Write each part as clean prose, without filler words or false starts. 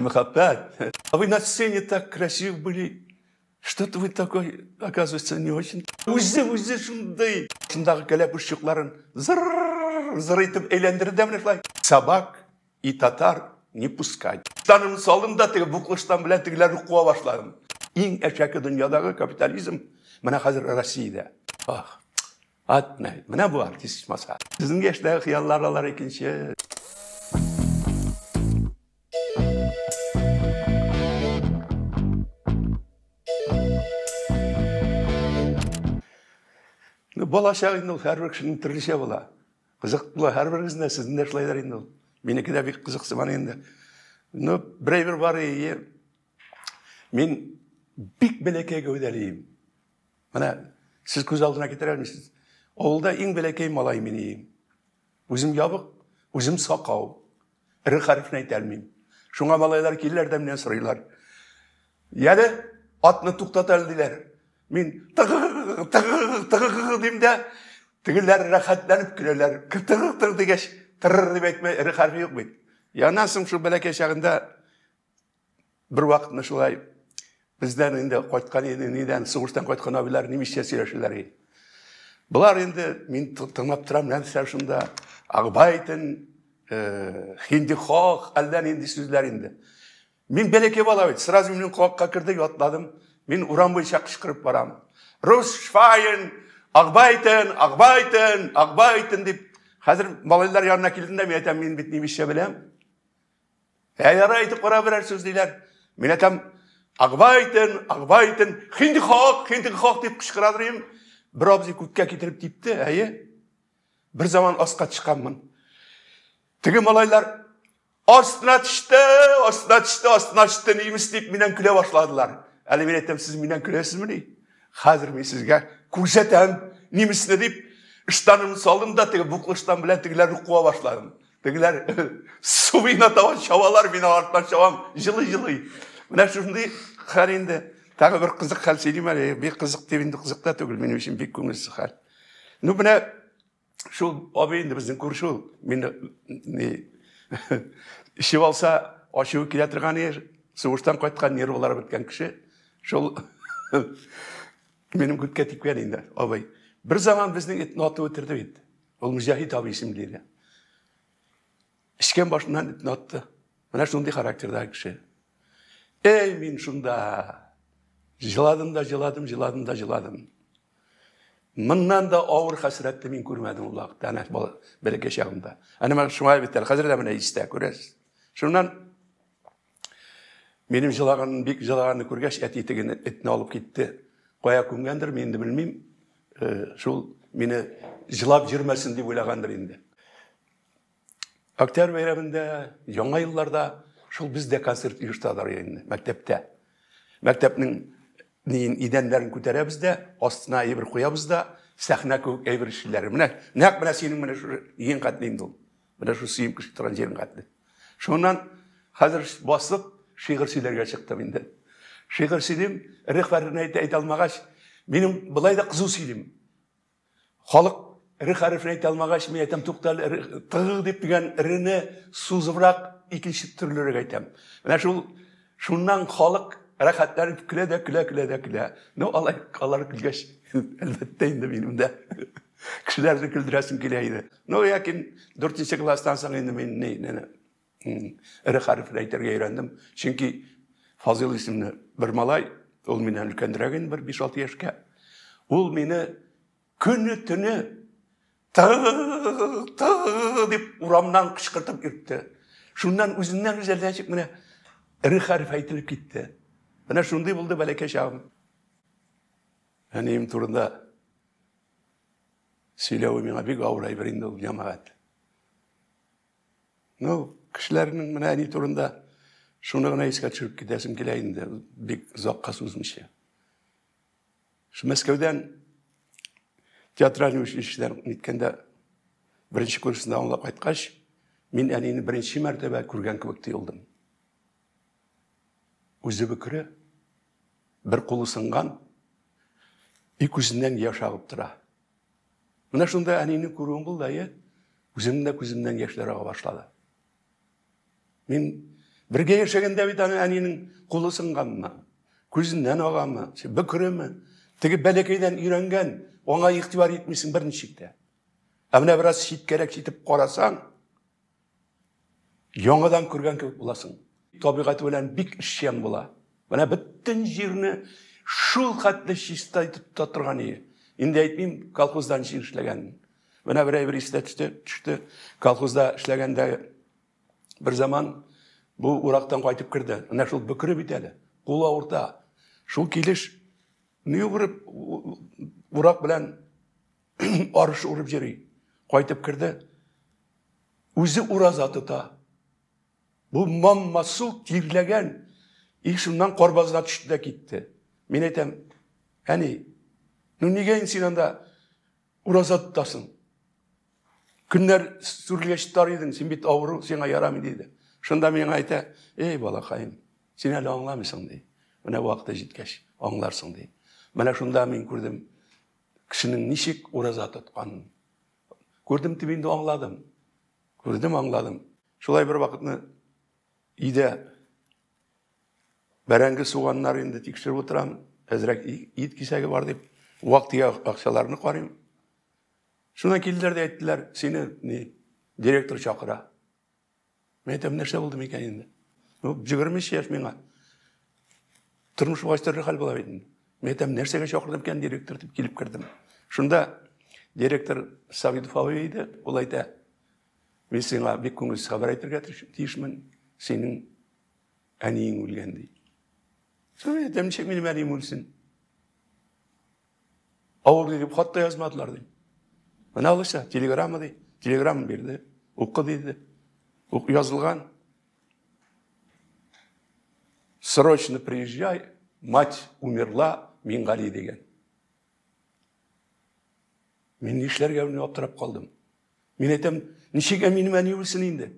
Мәхәббәт. А вы на сцене так красив были. Что-то вы такой, оказывается, не очень. Үзе, үзе шундый. Шундагы кәләпүш чукларын зыр-зыр итеп әйләндерде дә менә шулай. Собак и татар не пускать. Штанымны салдым да теге буклы штан белән тегеләрне куа башладым. Иң әшәке дөньядагы капитализм менә хәзер Россиядә. Ах, ат менә, менә бу артист ичмаса. Сезнең яшьтәге хыяллар алар икенче. Ну, балачак инде ул һәрбер кешенең төрлечә була. Кызык була һәрберегезнең дә, сезнең дә шулайдыр инде ул. Минеке дә бик кызык сыман инде. Ну, бер әйбер бар ие. Мин бик бәләкәй гәүдәле. Менә сез күз алдына китерә алмыйсыз. Авылда иң бәләкәй малай мин ием. Үзем ябык, үзем сакау. Р хәрефен әйтә алмыйм. Шуңа малайлар киләләр дә миннән сорыйлар. Яле, атны туктат әле диләр. Мин тыгы тыгы тыгы дим дә, тегеләр рәхәтләнеп көләләр. Тыгы тыгы дигәч, тырыр дип әйтмә, р хәрефе юк бит. Яннан соң шул бәләкәй чагында бер вакытны шулай бездән инде кайткан инде нидән сугыштан кайткан абыйлар немецчә сөйләшәләр иде. Болар инде мин тыңлап торам, нәрсә шунда Агбайтен, хинди хох, әллә нинди сүзләр инде. Мин бәләкәй бала бит, сразу минем колакка керде, ятладым. Мин урам буенча кычкырып барам. Рус швайн, Агбайтен, Агбайтен, Агбайтен дип. Хәзер малайлар янына килдем дә, мин әйтәм, мин бит немецчә беләм. Ә ярай әйтеп кара берәр сүз диләр. Мин әйтәм, Агбайтен, Агбайтен, хинди хок, хинди хок дип кычкырадыр идем. Бер абзый күккә китереп типте, әйе. Бер заман аска чыкканмын. Теге малайлар астына төште, астына төште, астына төште, немец дип миннән көлә башладылар. Әле мин әйтәм, сез миннән көләсезмени? Хәзер мин сезгә күрсәтәм немецне дип, штанымны салдым да теге буклы штан белән тегеләрне куа башладым. Тегеләр су буена таба чабалар, мин арттан чабам, җылый-җылый. Менә шундый хәл инде. Тагы бер кызык хәл сөйлим әле. Бик кызык дип инде кызык та түгел, минем өчен бик күңелсез хәл. Ну, менә шул абый инде безнең күрше ул. Мине ни эчеп алса, ачуы килә торган ир, сугыштан кайткан нервылары беткән кеше. Шул минем күткә типкән инде абый. Бер заман безнең этне атып үтерде бит. Ул Мөҗәһит абый исемле иде. Эчкән башыннан этне атты. Менә шундый характердагы кеше. Эй, мин шунда җыладым да җыладым, җыладым да җыладым. Моннан да авыр хәсрәтне мин күрмәдем ул вакытта, әнә бала бәләкәй чагымда. Әнә менә шуңа бит әле, хәзер дә менә истә, күрәсез. Шуннан минем җылаганны, бик җылаганны күргәч, әти тегене этне алып китте. Кая күмгәндер, мин инде белмим. Шул мине җылап йөрмәсен дип уйлагандыр инде. Октябрь бәйрәмендә, яңа елларда шул бездә концерт оештыралар инде мәктәптә. Мәктәпнең неен идәннәрен күтәрәбез дә, астына әйбер куябыз да, сәхнә кебек әйбер эшлиләр. Менә нәкъ менә синең менә шушы иң хәтле инде ул. Менә шул сөем кеше торган җирең хәтле. Шуннан хәзер басып шигырь сөйләргә чыктым инде. Шигырь сөйлим, рехвәрне әйтә, әйтә алмагач, минем болай да кызу сөйлим. Халык р хәрефен әйтә алмагач, мин әйтәм, туктале, т дип дигән рне сузыбрак икенче төрлерәк әйтәм. Менә шул шуннан халык рәхәтләнеп көлә дә көлә, көлә дә көлә. Ну, алай алар көлгәч, әлбәттә инде минем дә кешеләрне көлдерәсем килә иде. Ну, ләкин дүртенче класстан соң инде мин ни, ни, р хәрефен әйтергә өйрәндем. Чөнки Фазил исемле бер малай, ул миннән өлкәнрәк инде бер 5-6 яшькә. Ул мине көне-төне ты дип урамнан кычкыртып йөртте. Шуннан үзеннән үзе әллә ничек менә р хәреф әйтелеп китте. Менә шундый булды бәләкәй чагым. Әнием турында сөйләве миңа бик авыр әйбер инде ул, җәмәгать. Ну, кешеләрнең менә әни турында шуны гына искә төшереп китәсем килә инде, бик озакка сузмыйча. Шу Мәскәүдән театральный училищедан ниткәндә беренче курсында аңлап кайткач, мин әнине беренче мәртәбә күргән кебек тоелдым. Үзе бөкре, бер кулы сынган, и күзеннән яшь агып тора. Менә шунда әнине күрүем булды, әйе. Үземнең дә күземнән яшьләр ага башлады. Мин Бергә яшәгәндә бит аның әнинең кулы сынганмы, күзеннән агамы, бөкреме, теге бәләкәйдән өйрәнгән, аңа игътибар итмисең берничек тә. Ә менә бераз читкәрәк китеп карасаң, яңадан күргән кебек буласың. Табигате белән бик эшчән була. Менә бөтен җирне шул хәтле чиста итеп тота торган иде. Инде әйтмим, колхозда ничек эшләгәнен. Менә бер әйбер истә төште. Колхозда эшләгәндә бер заман бу урактан кайтып керде. Менә шул бөкре бит әле. Кул авырта. Шул килеш ни урып урак белән арыш урып йөри. Кайтып керде. Үзе ураза тота. Бу мамма су тирләгән. И шуннан карбазга төште дә китте. Мин әйтәм, әни, ну нигә инде син анда ураза тотасың? Көннәр сүрелгәч тар идең, син бит авыру, сиңа ярамый диде. Шунда миңа әйтә, эй, балакаем, син әле аңламыйсың ди. Менә вакыты җиткәч, аңларсың ди. Менә шунда мин күрдем кешенең ничек ураза тотканын. Күрдем дип инде аңладым. Күрдем, аңладым. Шулай бер вакытны өйдә бәрәңге, суганнар инде тикшереп утырам. Әзрәк ит кисәге бар дип, вак-төяк акчаларны карыйм. Шуннан килделәр дә әйттеләр, сине ни, директор чакыра. Мин әйтәм, нәрсә булды микән инде? Ну, 23 яшь миңа. Тормыш булгач төрле хәл була бит инде. Мин әйтәм, нәрсәгә чакырды микән директор дип килеп кердем. Шунда директор Савидов абый иде, ул әйтә, мин сиңа бик күңелсез хәбәр әйтергә тиешмен, синең әниең үлгән ди. Шунда әйтәм, ничек минем әнием үлсен? Авырый дип хат та язмадылар ди. Менә алайса, телеграмма ди. Телеграмма бирде. Укы диде. Ук язылган. Срочно приезжай, мать умерла, Мингали дигән. Мин нишләргә белми аптырап калдым. Мин әйтәм, ничек минем әни үлсен инде?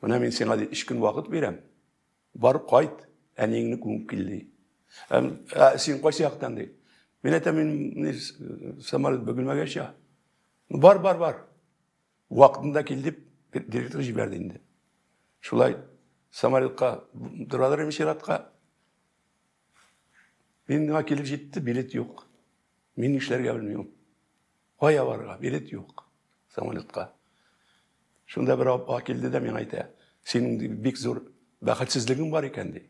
Менә мин сиңа ди, 3 көн вакыт бирәм. Бар кайт, әниеңне күмеп кил ди. Ә, син кайсы яктан ди? Мин әйтәм, мин самолет Бөгелмәгә оча. Бар, бар, бар. Вакытында кил дип директор җибәрде инде. Шулай самолетка торадыр инде чиратка. Мин миңа килеп җитте, билет юк. Мин нишләргә белмим. Кая барырга? Билет юк самолетка. Шунда бер апа килде дә миңа әйтә, синең бик зур бәхетсезлегең бар икән ди.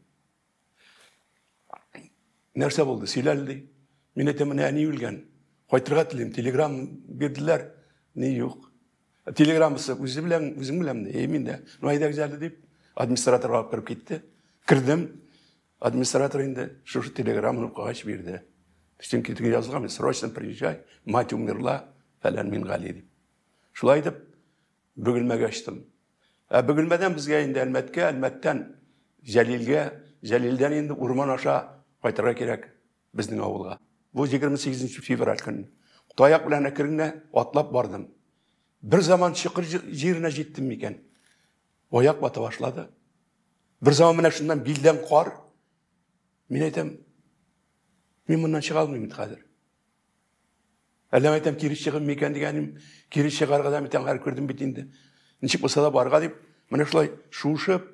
Нәрсә булды? Сөйлә әле ди. Мин әйтәм, менә әни үлгән. Кайтырга телим, телеграм бирделәр. Ни юк. Телеграммасы үзе белән, үзең белән ди. Әй, мин дә. Ну, әйдәгез әле дип, администраторга алып кереп китте. Кердем. Администратор инде шушы телеграмманы укыгач бирде. Чөнки теге язылган, срочно приезжай, мать умерла, фәлән Мингали дип. Шулай итеп, Бөгелмәгә очтым. Ә Бөгелмәдән безгә инде Әлмәткә, Әлмәттән Җәлилгә, Җәлилдән инде урман аша кайтырга кирәк безнең авылга. Бу 28 февраль көнне. Таяк белән әкрен генә атлап бардым. Бер заман чокыр җиренә җиттем микән? Аяк бата башлады. Бер заман менә шуннан билдән кар. Мин әйтәм, мин моннан чыга алмыйм бит хәзер. Әллә әйтәм, кире чыгым микән дигәнем, кире чыгарга да микән, хәзер күрдем бит инде. Ничек булса да барга дип, менә шулай шуышып,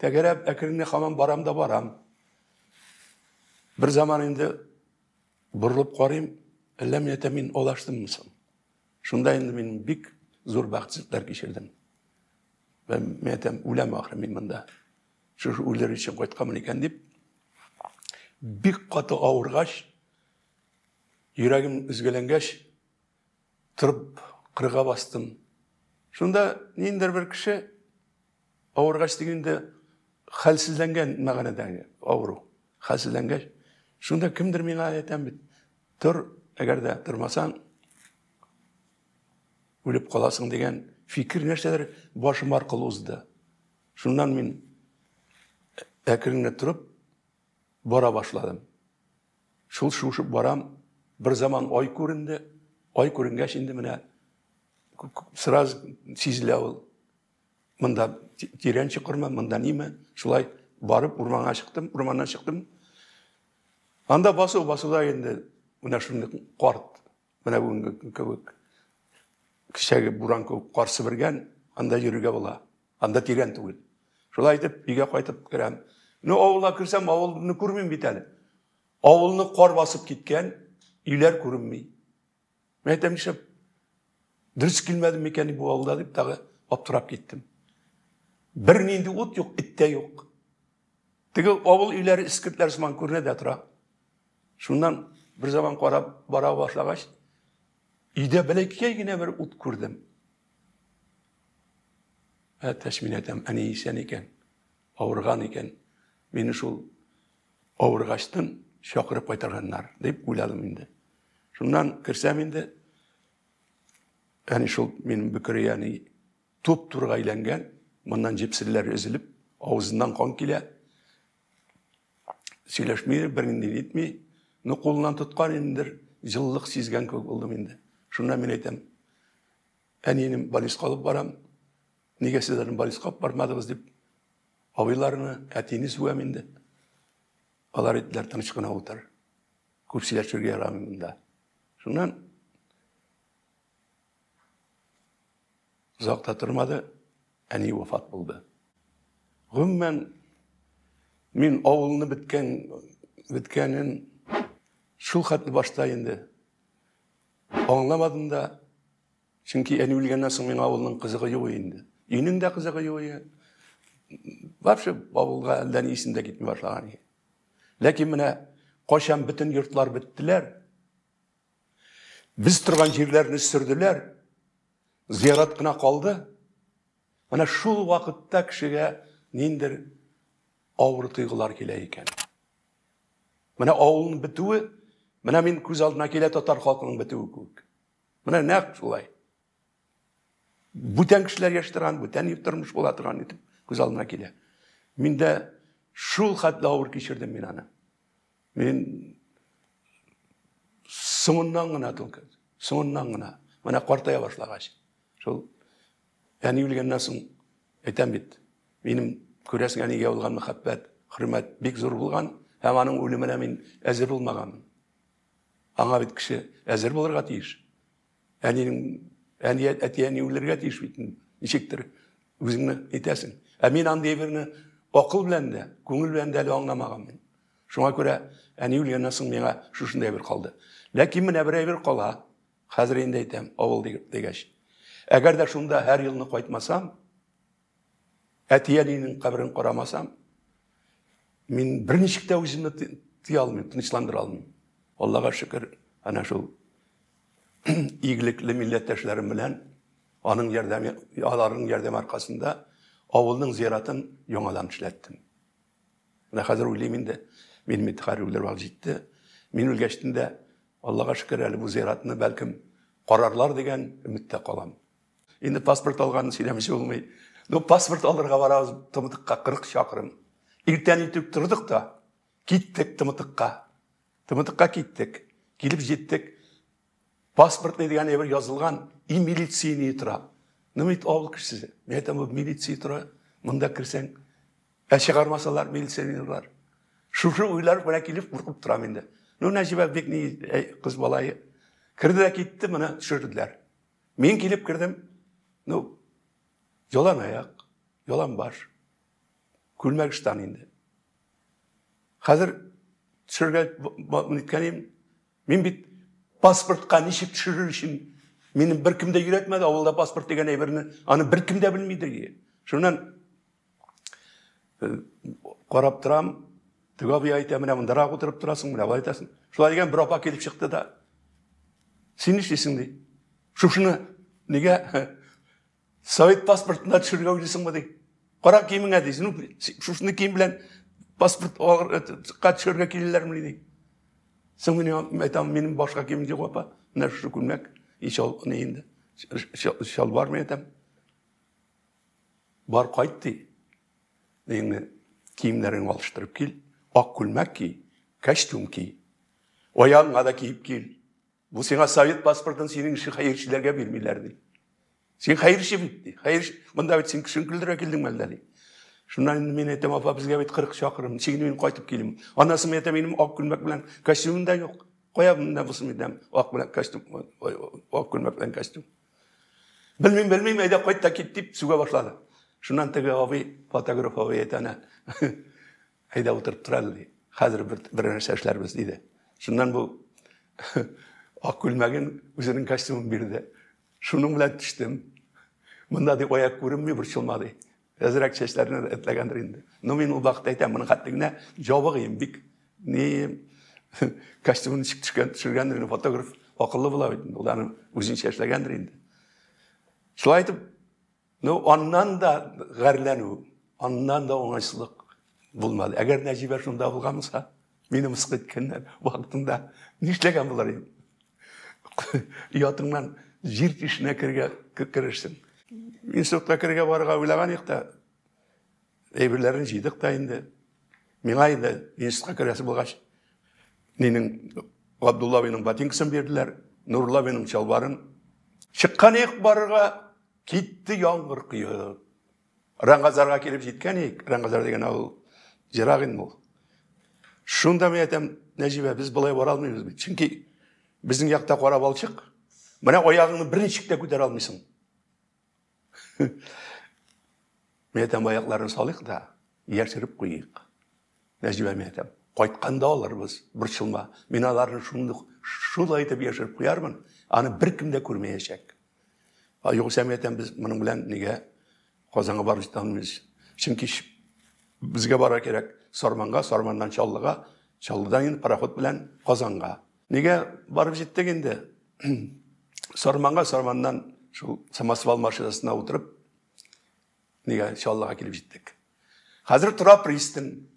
тәгәрәп, әкрен генә һаман барам да барам. Бер заман инде борылып карыйм, әллә мин әйтәм, мин алаштыммы соң? Шунда инде мин бик зур бәхетсезлекләр кичердем. Мин әйтәм, үләм ахры мин монда. Шушы үлер өчен кайтканмын икән дип, бик каты авыргач, йөрәгем өзгәләнгәч, торып кырга бастым. Шунда ниндидер бер кеше авыргач дигәндә хәлсезләнгән мәгънәдәге авыру. Хәлсезләнгәч, шунда кемдер миңа әйтәм бит, тор, әгәр дә тормасаң, үлеп каласың дигән фикер нәрсәдер башым аркылы узды. Шуннан мин әкрен генә торып бара башладым. Шул шуышып барам, бер заман ай күренде. Ай күренгәч инде менә сразу сизелә ул. Монда тирән чокырмы, монда ниме? Шулай барып урманга чыктым, урманнан чыктым. Анда басу, басуда инде менә шундый карт, менә бүгенге кебек кичәге буран кебек кар себергән, анда йөрергә була. Анда тирән түгел. Шулай итеп өйгә кайтып керәм. Ну, авылга керсәм, авылны күрмим бит әле. Авылны кар басып киткән, өйләр күренми. Мин әйтәм, нишләп дөрес килмәдем микән бу авылда дип тагы аптырап киттем. Бернинди ут юк, эт тә юк. Теге авыл өйләре эскертләр сыман күренә дә тора. Шуннан бер заман карап бара башлагач, өйдә бәләкәй генә бер ут күрдем. Әтәч, мин әйтәм, әни исән икән, авырган икән. Мине шул авыргачтын чакырып кайтарганнар дип уйладым инде. Шуннан керсәм инде, әни шул минем бөкре әни туп-турыга әйләнгән, моннан җепселләре өзелеп, авызыннан кан килә. Сөйләшми, бернинди нитми. Ну, кулыннан тоткан индер, җылылык сизгән кебек булдым инде. Шуннан мин әйтәм, әнием больницага алып барам. Нигә сез аны больницага алып бармадыгыз дип, абыйларны, әтине сүгәм инде. Алар әйттеләр, тыныч кына утыр. Күп сөйләшергә ярамый монда. Шуннан озак та тормады, әни вафат булды. Гомумән, мин авылны беткәнен шул хәтле башта инде аңламадым да, чөнки әни үлгәннән соң миңа авылның кызыгы юк инде. Өйнең дә кызыгы юк иде. Вообще авылга әллә ни исем дә китми башлаган иде. Ләкин менә кайчан бөтен йортлар беттеләр, без торган җирләрне сөрделәр, зиярат кына калды. Менә шул вакытта кешегә ниндер авыр тойгылар килә икән. Менә авылның бетүе, менә мин күз алдына килә татар халкының бетүе кебек. Менә нәкъ шулай. Бүтән кешеләр яши торган, бүтән тормыш була торган итеп күз алдына килә. Мин дә шул хәтле авыр кичердем мин аны. Мин соңыннан гына только, соңыннан гына, менә картая башлагач, шул әни үлгәннән соң әйтәм бит, минем күрәсең әнигә булган мәхәббәт, хөрмәт бик зур булган һәм аның үлеменә мин әзер булмаганмын. Аңа бит кеше әзер булырга тиеш. Әнинең әни әти әни үлергә тиеш бит. Ничектер үзеңне әйтәсең. Ә мин андый әйберне акыл белән дә, күңел белән дә әле аңламаганмын. Шуңа күрә әни үлгәннән соң миңа шушындай әйбер калды. Ләкин менә бер әйбер кала. Хәзер инде әйтәм, авыл дигәч. Әгәр дә шунда һәр елны кайтмасам, әти-әнинең каберен карамасам, мин берничек тә үземне тыя алмыйм, тынычландыра алмыйм. Аллага шөкер, әнә шул игелекле милләттәшләрем белән аның ярдәме, аларның ярдәме аркасында авылның зиратын яңадан эшләттем. Менә хәзер уйлыйм инде, минем бит хәзер үлер вакыт җитте. Мин үлгәчтен дә, Аллага шөкер, әле бу зиратны бәлкем карарлар дигән өметтә калам. Инде паспорт алганын сөйләмичә булмый. Ну, паспорт алырга барабыз Тымытыкка 40 чакрым. Иртән итеп тордык та, киттек Тымытыкка. Тымытыкка киттек. Килеп җиттек. Паспортный дигән әйбер язылган, и милиция не тора. Ну, бит авыл кешесе. Мин әйтәм, бу милиция тора. Монда керсәң, ә чыгармасалар милиционерлар. Шушы уйлар белән килеп куркып торам инде. Ну, Нәҗибә бик ни кыз бала. Керде дә китте, моны төшерделәр. Мин килеп кердем. Ну, ялан аяк, ялан баш. Күлмәк ыштан инде. Хәзер төшерергә ниткән. Мин бит паспортка ничек төшерер өчен мине беркем дә өйрәтмәде авылда паспорт дигән әйберне, аны беркем дә белмидер. Шуннан карап торам, теге абый әйтә, менә мондарак утырып торасың, менә болай әйтәсең. Шулай дигән бер апа килеп чыкты да, син нишлисең ди. Шушыны нигә совет паспортына төшерергә уйлыйсыңмы ди. Кара киемеңә ди. Ну, шушыны кием белән паспортка төшерергә киләләрме ди. Соң мин әйтәм, минем башка киемем юк, апа. Менә шушы күлмәк, и чал, ни инде. Чалбар мин әйтәм. Бар кайт ди. Инде киемнәреңне алыштырып кил. Ак күлмәк ки, костюм ки. Аягыңа да киеп кил. Бу сиңа совет паспортын синең ише хәерчеләргә бирмиләр ди. Син хәерче бит ди. Хәерче, монда бит син кешене көлдерә килдең мәллә ди. Шуннан инде мин әйтәм, апа, безгә бит 40 чакрым, ничек инде мин кайтып килим. Аннан соң мин әйтәм, минем ак күлмәк белән костюмым да юк. Кая монда булсын әйтәм, ак белән костюм, ак күлмәк белән костюм. Белмим, белмим, әйдә кайт та кит дип сүгә башлады. Шуннан теге абый, фотограф абый әйтә әнә, әйдә утырып тор әле, ди. Хәзер бер нәрсә эшләрбез, диде. Шуннан бу ак күлмәген, үзенең костюмын бирде. Шуның белән төштем. Монда ди аяк күренми, борчылма ди. Әзрәк чәчләрне этләгәндер инде. Но мин ул вакытта әйтәм, моның хәтле генә җавык идем, бик ни костюмын ничек төшкән, төшергәндер инде, фотограф акыллы була бит инде, ул аны үзенчә эшләгәндер инде. Шулай итеп, ну, аннан да гарьләнү, аннан да уңайсызлык булмады. Әгәр Нәҗибә шунда булган булса, мине мыскыл иткәннәр вакытында нишләгән булыр идем? Оятыңнан җир тишенә керергә керерсең. Институтка керергә барырга уйлаган идек тә, әйберләрен җыйдык та инде. Миңа инде институтка керәсе булгач, нинең Габдулла абыйның ботинкасын бирделәр, Нурулла абыйның чалбарын. Чыккан идек барырга, китте яңгыр коеп. Рангазарга килеп җиткән идек. Рангазар дигән авыл ерак инде ул. Шунда мин әйтәм, Нәҗибә, без болай бара алмыйбыз бит. Чөнки безнең якта кара балчык. Менә аягыңны берничек тә күтәрә алмыйсың. Мин әйтәм, аякларын салыйк та, яшереп куйыйк. Нәҗибә, мин әйтәм, кайтканда алырбыз, борчылма. Мин аларны шундук шулай итеп яшереп куярмын, аны беркем дә күрмәячәк. Югыйсә, мин әйтәм, без моның белән нигә Казанга барып җитә алмыйбыз. Чөнки безгә барырга кирәк Сарманга, Сарманнан Чаллыга, Чаллыдан инде пароход белән Казанга. Нигә барып җиттек инде? Сарманга, Сарманнан шул самосвал машинасына утырып, нигә Чаллыга килеп җиттек. Хәзер тора пристань.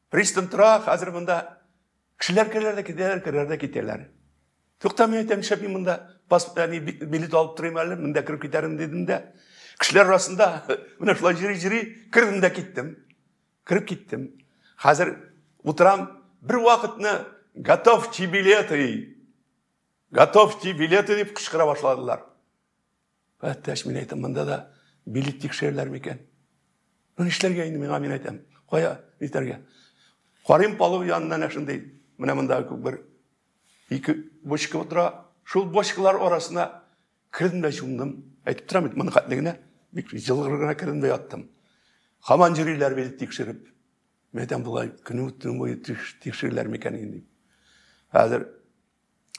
Пристань тора, хәзер монда кешеләр керәләр дә китәләр, керәләр дә китәләр. Тукта, мин әйтәм, нишләп мин монда паспорт, билет алып торыйм әле, монда кереп китәрмен дидем дә. Кешеләр арасында менә шулай җыри-җыри кердем дә киттем. Кереп киттем. Хәзер утырам, бер вакытны готовьте билеты, готовьте билеты дип кычкыра башладылар. Әттәш, мин әйтәм, монда да билет тикшерәләр микән? Ну, нишләргә инде миңа, мин әйтәм. Кая нитәргә? Карыйм палуба янына әнә шундый, менә монда күк бер ике бочка утыра. Шул бочкалар арасына кердем дә чумдым. Әйтеп торам бит, моны хәтле генә, бик җылгыр гына кердем дә яттым. Һаман йөриләр билет тикшереп. Мин әйтәм, болай көне төн буе тикшерәләр микән инде дип. Хәзер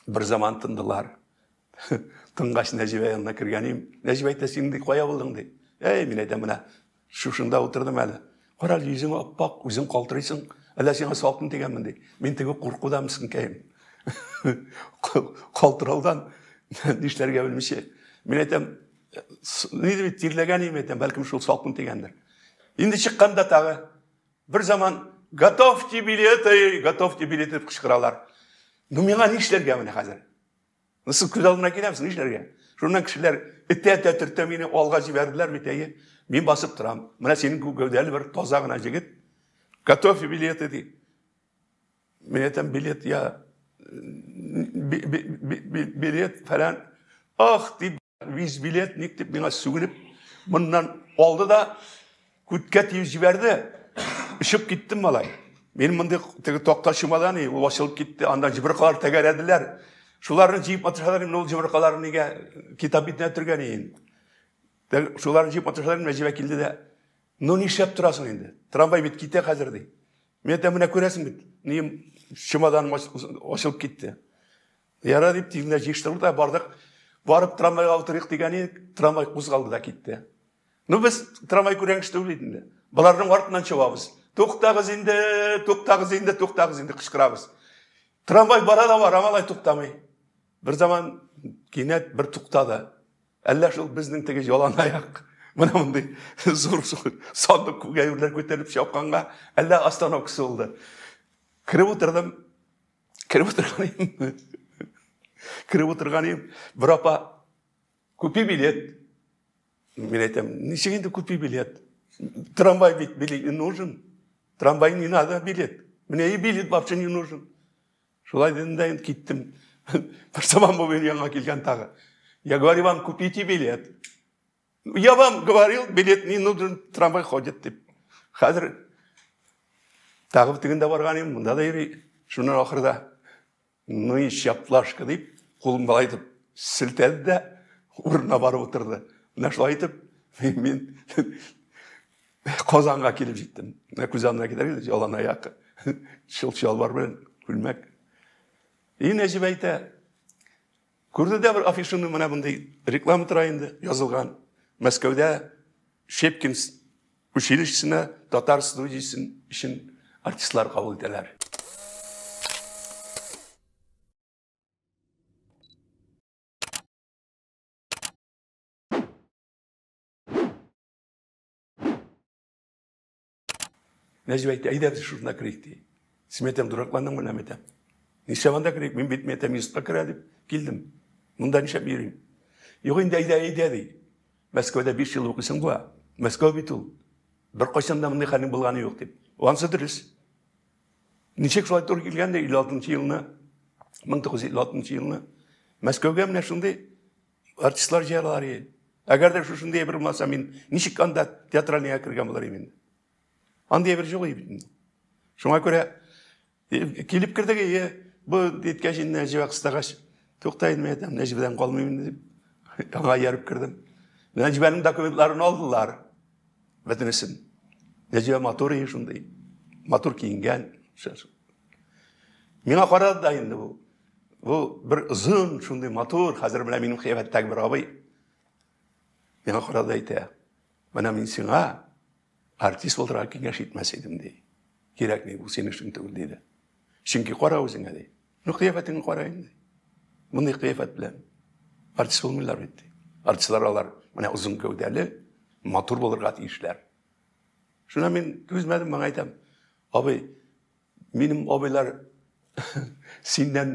бер заман тындылар. Тынгач Нәҗибә янына кергән идем. Нәҗибә әйтә, син ди, кая булдың ди. Әй, мин әйтәм, менә шушында утырдым әле. Кара, йөзең аппак, үзең калтырыйсың. Әллә сиңа салкын тигәнмен ди. Мин теге куркудан мескенкәем. Калтыраудан нишләргә белмичә. Мин әйтәм, ни дип тирләгән идем әйтәм, бәлкем шул салкын тигәндер. Инде чыкканда тагы бер заман готовьте билеты, готовьте билеты дип кычкыралар. Ну миңа нишләргә менә хәзер? Ну сез күз алдына киләмсез, нишләргә? Шуннан кешеләр этә-этә төртә мине алга җибәрделәр бит, әйе. Мин басып торам. Менә синең күк гәүдәле бер таза гына җегет. Готовьте билеты ди. Мин әйтәм, билет я билет фәлән. Ах, дип Виз билетник дип миңа сүгенеп, моннан алды да күткә тиеп җибәрде. Очып киттем малай. Мин мондый теге такта чумадан, ул ачылып китте, аннан җыбыркалар тәгәрәделәр. Шуларны җыеп маташалар, мин ул җыбыркаларны нигә китап битенә төргән идем. Шуларны җыеп маташалар, Нәҗибә килде дә, ну нишләп торасың инде? Трамвай бит китә хәзер ди. Мин әйтәм, менә күрәсең бит, нием чемоданым ачылып китте. Яра дип тиз генә җыештырдык та бардык. Барып трамвайга утырыйк дигән идек, трамвай кузгалды да китте. Ну без трамвай күргән кеше түгел инде. Боларның артыннан чабабыз. Туктагыз инде, туктагыз инде, туктагыз инде кычкырабыз. Трамвай бара да бара, малай туктамый. Бер заман кинәт бер туктады. Әллә шул безнең теге ялан аяк менә мондый зур сандык күк әйберләр күтәреп чапканга, әллә остановкасы булды. Кереп утырдым, Кереп утырган идем. Кереп утырган идем. Бер апа, купи билет. Мин әйтәм, ничек инде купи билет? Трамвай бит билет не нужен. Трамвай не надо билет. Мне и билет вообще не нужен. Шулай дедем дә инде киттем. Бер заман бу минем янга килгән тагы. Я говорю вам, купите билет. Я вам говорил, билет не нужен, трамвай ходит дип. Хәзер тагы тегендә барган идем, монда да йөри. Шуннан ахырда, ну и чаплашка дип, кулын болай итеп селтәде дә урынына барып утырды. Менә шулай итеп мин Казанга килеп җиттем. Менә күз алдына китерегез, ялан аяк, шул чалбар белән күлмәк. И Нәҗип әйтә, күрде дә бер афишаны, менә мондый реклама тора инде, язылган. Мәскәүдә Щепкин училищесына татар студиясен өчен артистлар кабул итәләр. Нәҗип әйтте, әйдә без шушында керик, ди. Син әйтәм, дуракландың менә, әйтәм. Нишләп анда керик? Мин бит, әйтәм, институтка керә дип килдем. Монда нишләп йөрим? Юк инде, әйдә, әйдә, ди. Мәскәүдә 5 ел укыйсың була. Мәскәү бит ул. Беркайчан да мондый хәлнең булганы юк дип. Ансы дөрес. Ничек шулай туры килгән дә 56 елны, 1956 елны Мәскәүгә менә шундый артистлар җыялар иде. Әгәр дә шушындый әйбер булмаса, мин ничек анда театральныйга кергән булыр идем инде. Андый әйбер юк иде бит инде. Шуңа күрә килеп кердек, ие, бу әйткәч инде Нәҗибә кыстагач, тукта инде, мин әйтәм, Нәҗибәдән калмыйм инде дип, аңа ияреп кердем. Нәҗибәнең документларын алдылар. Бөтенесен. Нәҗибә матур иде шундый. Матур киенгән. Миңа карады да инде бу. Бу бер озын, шундый матур, хәзер менә минем кыяфәттәге бер абый. Миңа карады әйтә. Менә мин сиңа артист булырга киңәш итмәс идем, ди. Кирәкми, бу синең эшең түгел, диде. Чөнки кара үзеңә, ди. Ну, кыяфәтеңне кара инде. Мондый кыяфәт белән артист булмыйлар бит, ди. Артистлар алар менә озын гәүдәле, матур булырга тиешләр. Шуна мин түзмәдем, моңа әйтәм. Абый, минем абыйлар синнән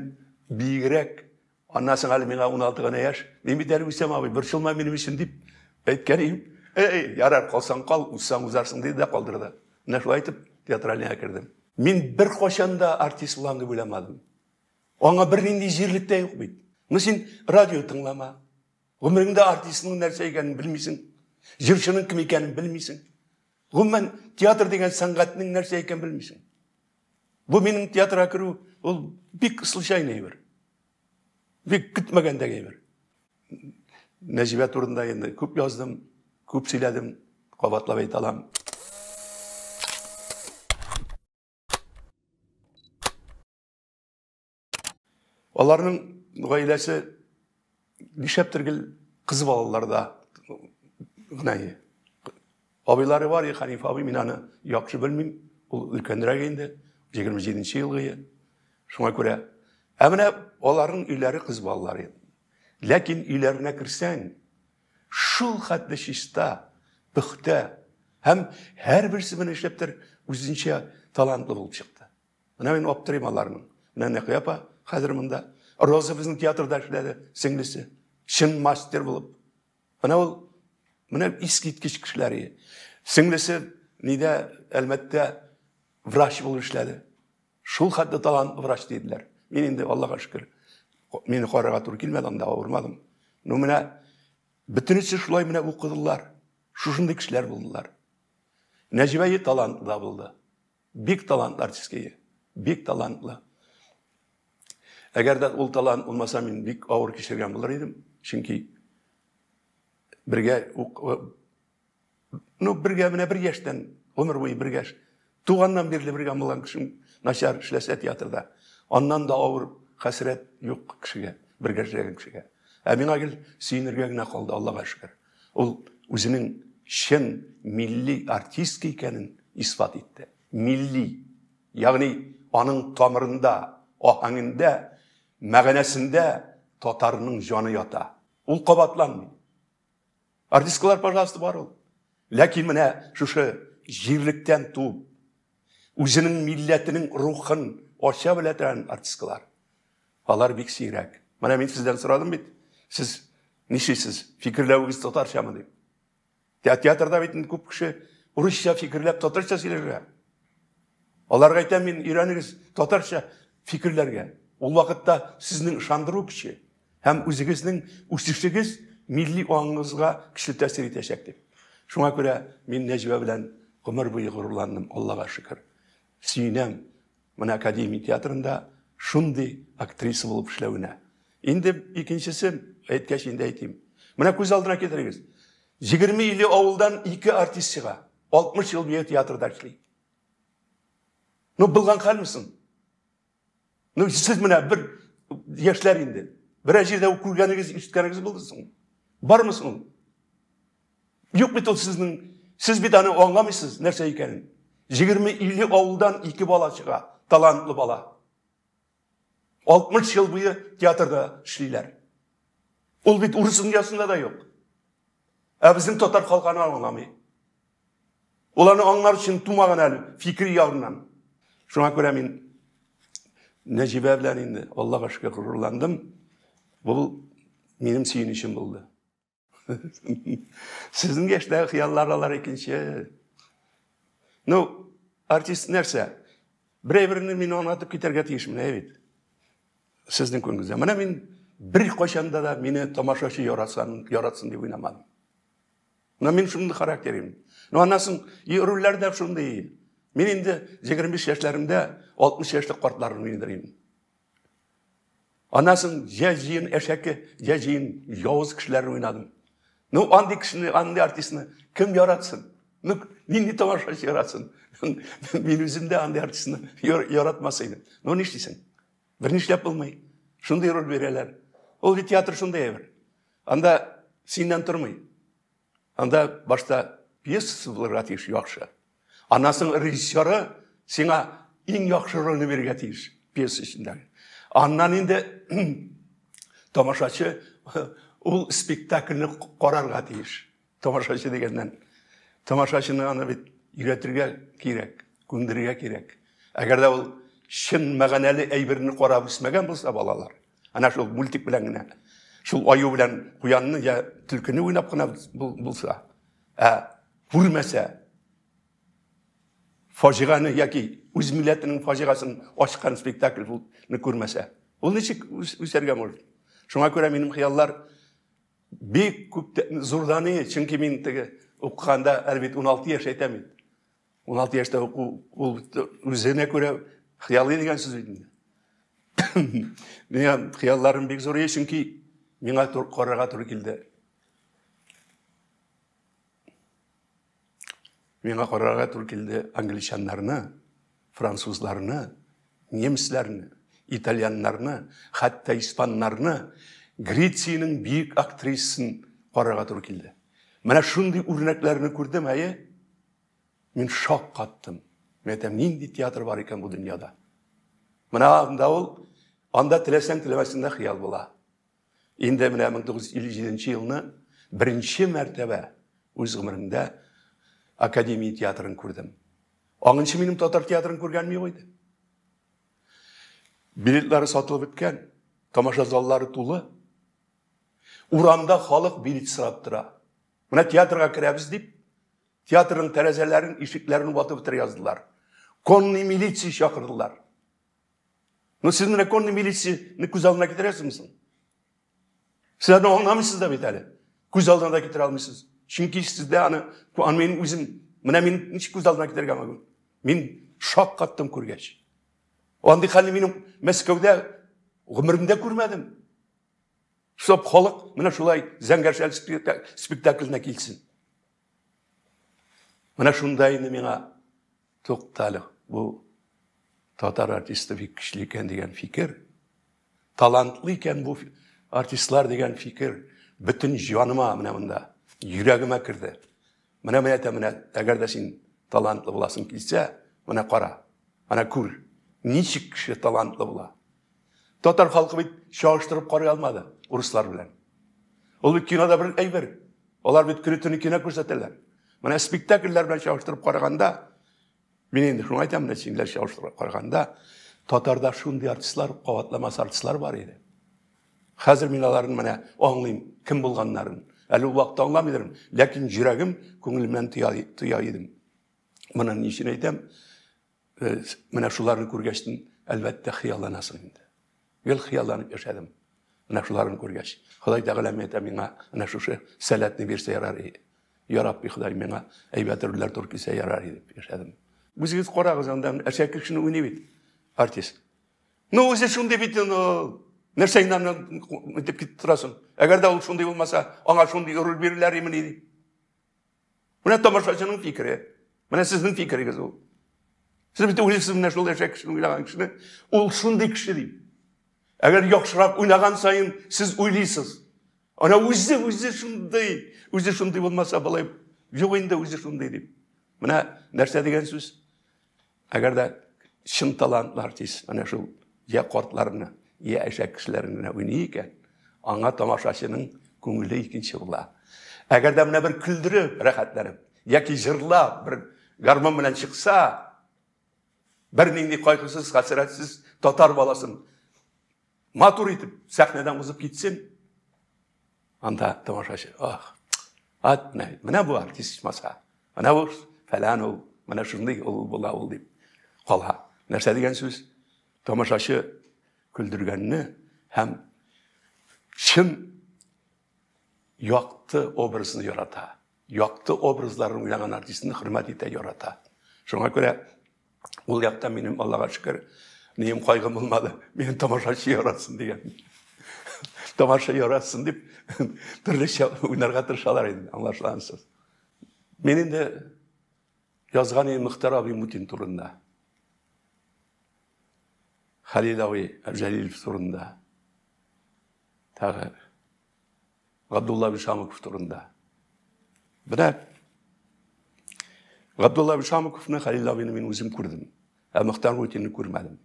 биегрәк, аннан соң әле миңа 16 гына яшь. Мин бит әле үсәм, абый, борчылма минем өчен дип әйткән идем. Эй, ярар, калсаң кал, үссәң узарсың диде дә калдырды. Менә шулай итеп театральныйга кердем. Мин беркайчан да артист булам дип уйламадым. Аңа бернинди җирлек тә юк бит. Ну син радио тыңлама. Гомереңдә артистның нәрсә икәнен белмисең. Җырчының кем икәнен белмисең. Гомумән, театр дигән сәнгатьнең нәрсә икәнен белмисең. Бу минем театрга керү, ул бик случайный әйбер. Бик көтмәгәндәге әйбер. Нәҗибә турында инде күп яздым, күп сөйләдем, кабатлап әйтә алам. Аларның гаиләсе нишләптер гел кыз балаларда гына. Абыйлары бар, Хәниф абый, мин аны яхшы белмим. Ул өлкәнрәк инде, 27 елгы. Шуңа күрә. Ә менә аларның өйләре кыз балалары. Ләкин өйләренә керсәң, шул хәтле чиста, пөхтә һәм һәрберсе менә нишләптер үзенчә талантлы булып чыкты. Менә мин аптырыйм аларның. Менә Нәкыя апа хәзер монда. Роза безнең театрда эшләде, сеңлесе. Чын мастер булып. Менә ул менә искиткеч кешеләр. Сеңлесе нидә, Әлмәттә врач булып эшләде. Шул хәтле талантлы врач диделәр. Мин инде Аллага шөкер, мине карарга туры килмәде, анда авырмадым. Ну менә бөтенесе шулай менә укыдылар. Шушындый кешеләр булдылар. Нәҗибә талантлы да булды. Бик талантлы артистка. Бик талантлы. Әгәр дә ул талант булмаса, мин бик авыр кичергән булыр идем. Чөнки бергә ну, бергә менә бер яшьтән гомер буе бергә туганнан бирле бергә булган кешем начар эшләсә театрда. Аннан да авыр хәсрәт юк кешегә, бергә эшләгән кешегә. Ә миңа гел сөенергә генә калды, Аллага шөкер. Ул үзенең чын милли артистка икәнен исбат итте. Милли, ягъни аның тамырында, аһәңендә, мәгънәсендә татарның җаны ята. Ул кабатланмый. Артисткалар, пожалуйста, бар ул. Ләкин менә шушы җирлектән туып, үзенең милләтенең рухын ача белә торган артисткалар. Алар бик сирәк. Менә мин сездән сорадым бит, сез нишлисез, фикерләвегез татарчамы дип. Театрда бит күп кеше урысча фикерләп татарча сөйләшә. Аларга әйтәм мин, өйрәнегез татарча фикерләргә. Ул вакытта сезнең ышандыру көче һәм үзегезнең үсешегез милли аңыгызга көчле тәэсир итәчәк дип. Шуңа күрә мин Нәҗибә белән гомер буе горурландым, Аллага шөкер. Сөенәм менә академия театрында шундый актриса булып эшләвенә. Инде икенчесе, әйткәч инде әйтим. Менә күз алдына китерегез. 20 илле авылдан 2 артист чыга. 60 ел буе театрда эшли. Ну, булган хәлме соң? Ну, сез менә бер яшьләр инде. Берәр җирдә күргәнегез, ишеткәнегез булды соң? Бармы соң? Юк бит ул сезнең. Сез бит аны аңламыйсыз, нәрсә икәнен. 20-50 авылдан 2 бала чыга, талантлы бала. 60 ел буе театрда эшлиләр. Ул бит урыс дөньясында да юк. Ә безнең татар халкы аны аңламый. Ул аны аңлар өчен тумаган әле, фикри ягыннан. Шуңа күрә мин Нәҗибә белән инде Аллага шөкер горурландым. Бу минем сөенечем булды. Сезнең яшьтәге хыяллар алар икенче. Ну, артист нәрсә? Берәй-берне мин аңлатып китәргә тиешмен, әй бит. Сезнең күңелегездә. Менә мин бер кайчанда да мине тамашачы яратсын, яратсын дип уйнамадым. Но мин шундый характерым. Но аннан соң и рольләр дә шундый. Мин инде 25 яшьләремдә 60 яшьлек картларны уйныйм. Аннан соң җә җыен әшәке, җә җыен явыз кешеләрне уйнадым. Ну, андый кешене, андый артистны кем яратсын? Ну, нинди тамашачы яратсын? Мин үзем дә андый артистны яратмас идем. Ну, нишлисең? Бер нишләп булмый. Шундый роль бирәләр. Ул бит театр шундый әйбер. Анда синнән тормый. Анда башта пьесасы булырга тиеш яхшы. Аннан соң режиссеры сиңа иң яхшы рольне бирергә тиеш пьеса эчендәге. Аннан инде тамашачы ул спектакльне карарга тиеш. Тамашачы дигәннән. Тамашачыны аны бит өйрәтергә кирәк, күндерергә кирәк. Әгәр дә ул чын мәгънәле әйберне карап үсмәгән булса балалар, ана шул мультик белән генә, шул аю белән куянны я төлкене уйнап кына булса, ә күрмәсә, фаҗигане яки үз милләтенең фаҗигасын ачкан спектакльне күрмәсә, ул ничек үсәргә может? Шуңа күрә минем хыяллар бик күп зурдан, чөнки мин теге укыганда әле бит 16 яшь әйтәм бит. 16 яшьтә уку ул үзенә күрә хыялый дигән сүз бит инде. Миңа хыялларым бик зур, чөнки миңа карарга туры килде. Миңа карарга туры килде англичаннарны, французларны, немецләрне, итальяннарны, хәтта испаннарны, Грециянең бөек актрисасын карарга туры килде. Менә шундый үрнәкләрне күрдем, әйе. Мин шок каттым. Мин әйтәм, нинди театр бар икән бу дөньяда. Менә анда ул, анда теләсәң теләмәсәң дә хыял була. Инде менә 1957 елны беренче мәртәбә үз гомеремдә Академия театрын күрдем. Аңынчы минем татар театрын күргәнем юк иде. Билетлары сатылып беткән, тамаша заллары тулы. Урамда халык билет сорап тора. Менә театрга керәбез дип, театрның тәрәзәләрен, ишекләрен ватып бетерә яздылар. Конный милиция чакырдылар. Ну, сез менә конный милицияне күз алдына китерәсезме соң? Сез аны аңламыйсыз да бит әле. Күз алдына да китерә алмыйсыз. Чөнки сездә аны, аны мин үзем, менә мин ничек күз алдына китерергә мөмкин? Мин шак каттым күргәч. Андый хәлне минем Мәскәүдә гомеремдә күрмәдем. Чтоб халык менә шулай Зәңгәр шәл спектакленә килсен. Менә шунда инде миңа туктале, бу татар артисты бик көчле икән дигән фикер, талантлы икән бу артистлар дигән фикер бөтен җаныма менә монда, йөрәгемә керде. Менә менә әйтәм, менә әгәр дә син талантлы буласың килсә, менә кара, менә күр, ничек кеше талантлы була. Татар халкы бит чагыштырып карый алмады урыслар белән. Ул бит кинода бер әйбер. Алар бит көне-төне кино күрсәтәләр. Менә спектакльләр белән чагыштырып караганда, мин инде шуны әйтәм, менә синләр чагыштырып караганда, татарда шундый артистлар, кабатламас артистлар бар иде. Хәзер мин аларны менә аңлыйм, кем булганнарын. Әле ул вакытта аңламый идем, ләкин йөрәгем, күңелемнән тоя идем. Моны ни өчен әйтәм? Менә шуларны күргәчтен, әлбәттә, хыялланасың инде. Гел хыялланып яшәдем. Менә шуларны күргәч. Ходай Тәгалә әйтә миңа, менә шушы сәләтне бирсә ярар иде. Я Рабби, Ходай миңа әйбәт рольләр туры килсә ярар иде дип яшәдем. Үзегез карагыз, анда әшәке кешене уйный бит артист. Ну, үзе шундый бит инде ул. Нәрсә инде аны итеп китеп торасың? Әгәр дә ул шундый булмаса, аңа шундый роль биреләр имени ди. Менә тамашачының фикере. Менә сезнең фикерегез ул. Сез бит уйлыйсыз менә шул әшәк кешене уйнаган кешене, ул шундый кеше дип. Әгәр яхшырак уйнаган саен сез уйлыйсыз. Ана үзе үзе шундый, үзе шундый булмаса болай юк инде үзе шундый дип. Менә нәрсә дигән сүз? Әгәр дә чын талантлы артист менә шул я картларны, я әшәк кешеләрне генә уйный икән, аңа тамашачының күңеле икенче була. Әгәр дә менә бер көлдереп, рәхәтләнеп, яки җырлап бер гармон белән чыкса, бернинди кайгысыз, хәсрәтсез татар баласын матур итеп сәхнәдән узып китсен, анда тамашачы, ах, ат, менә бу артист ичмаса, менә бу фәлән ул, менә шундый ул була ул дип кала. Нәрсә дигән сүз? Тамашачы көлдергәнне һәм чын якты образны ярата. Якты образларын уйнаган артистны хөрмәт итә, ярата. Шуңа күрә ул якта минем, Аллага шөкер, нием кайгым булмады. Мине тамашачы яратсын дигән. Тамаша яратсын дип төрлечә уйнарга тырышалар инде, аңлашылгансыз. Мин инде язган идем Мөхтәр абый Мутин турында. Хәлил абый Әбҗәлилов турында. Тагы Габдулла Бишамыков турында. Менә Габдулла Бишамыковны, Хәлил абыйны мин үзем күрдем. Ә Мөхтәр Мутинны күрмәдем.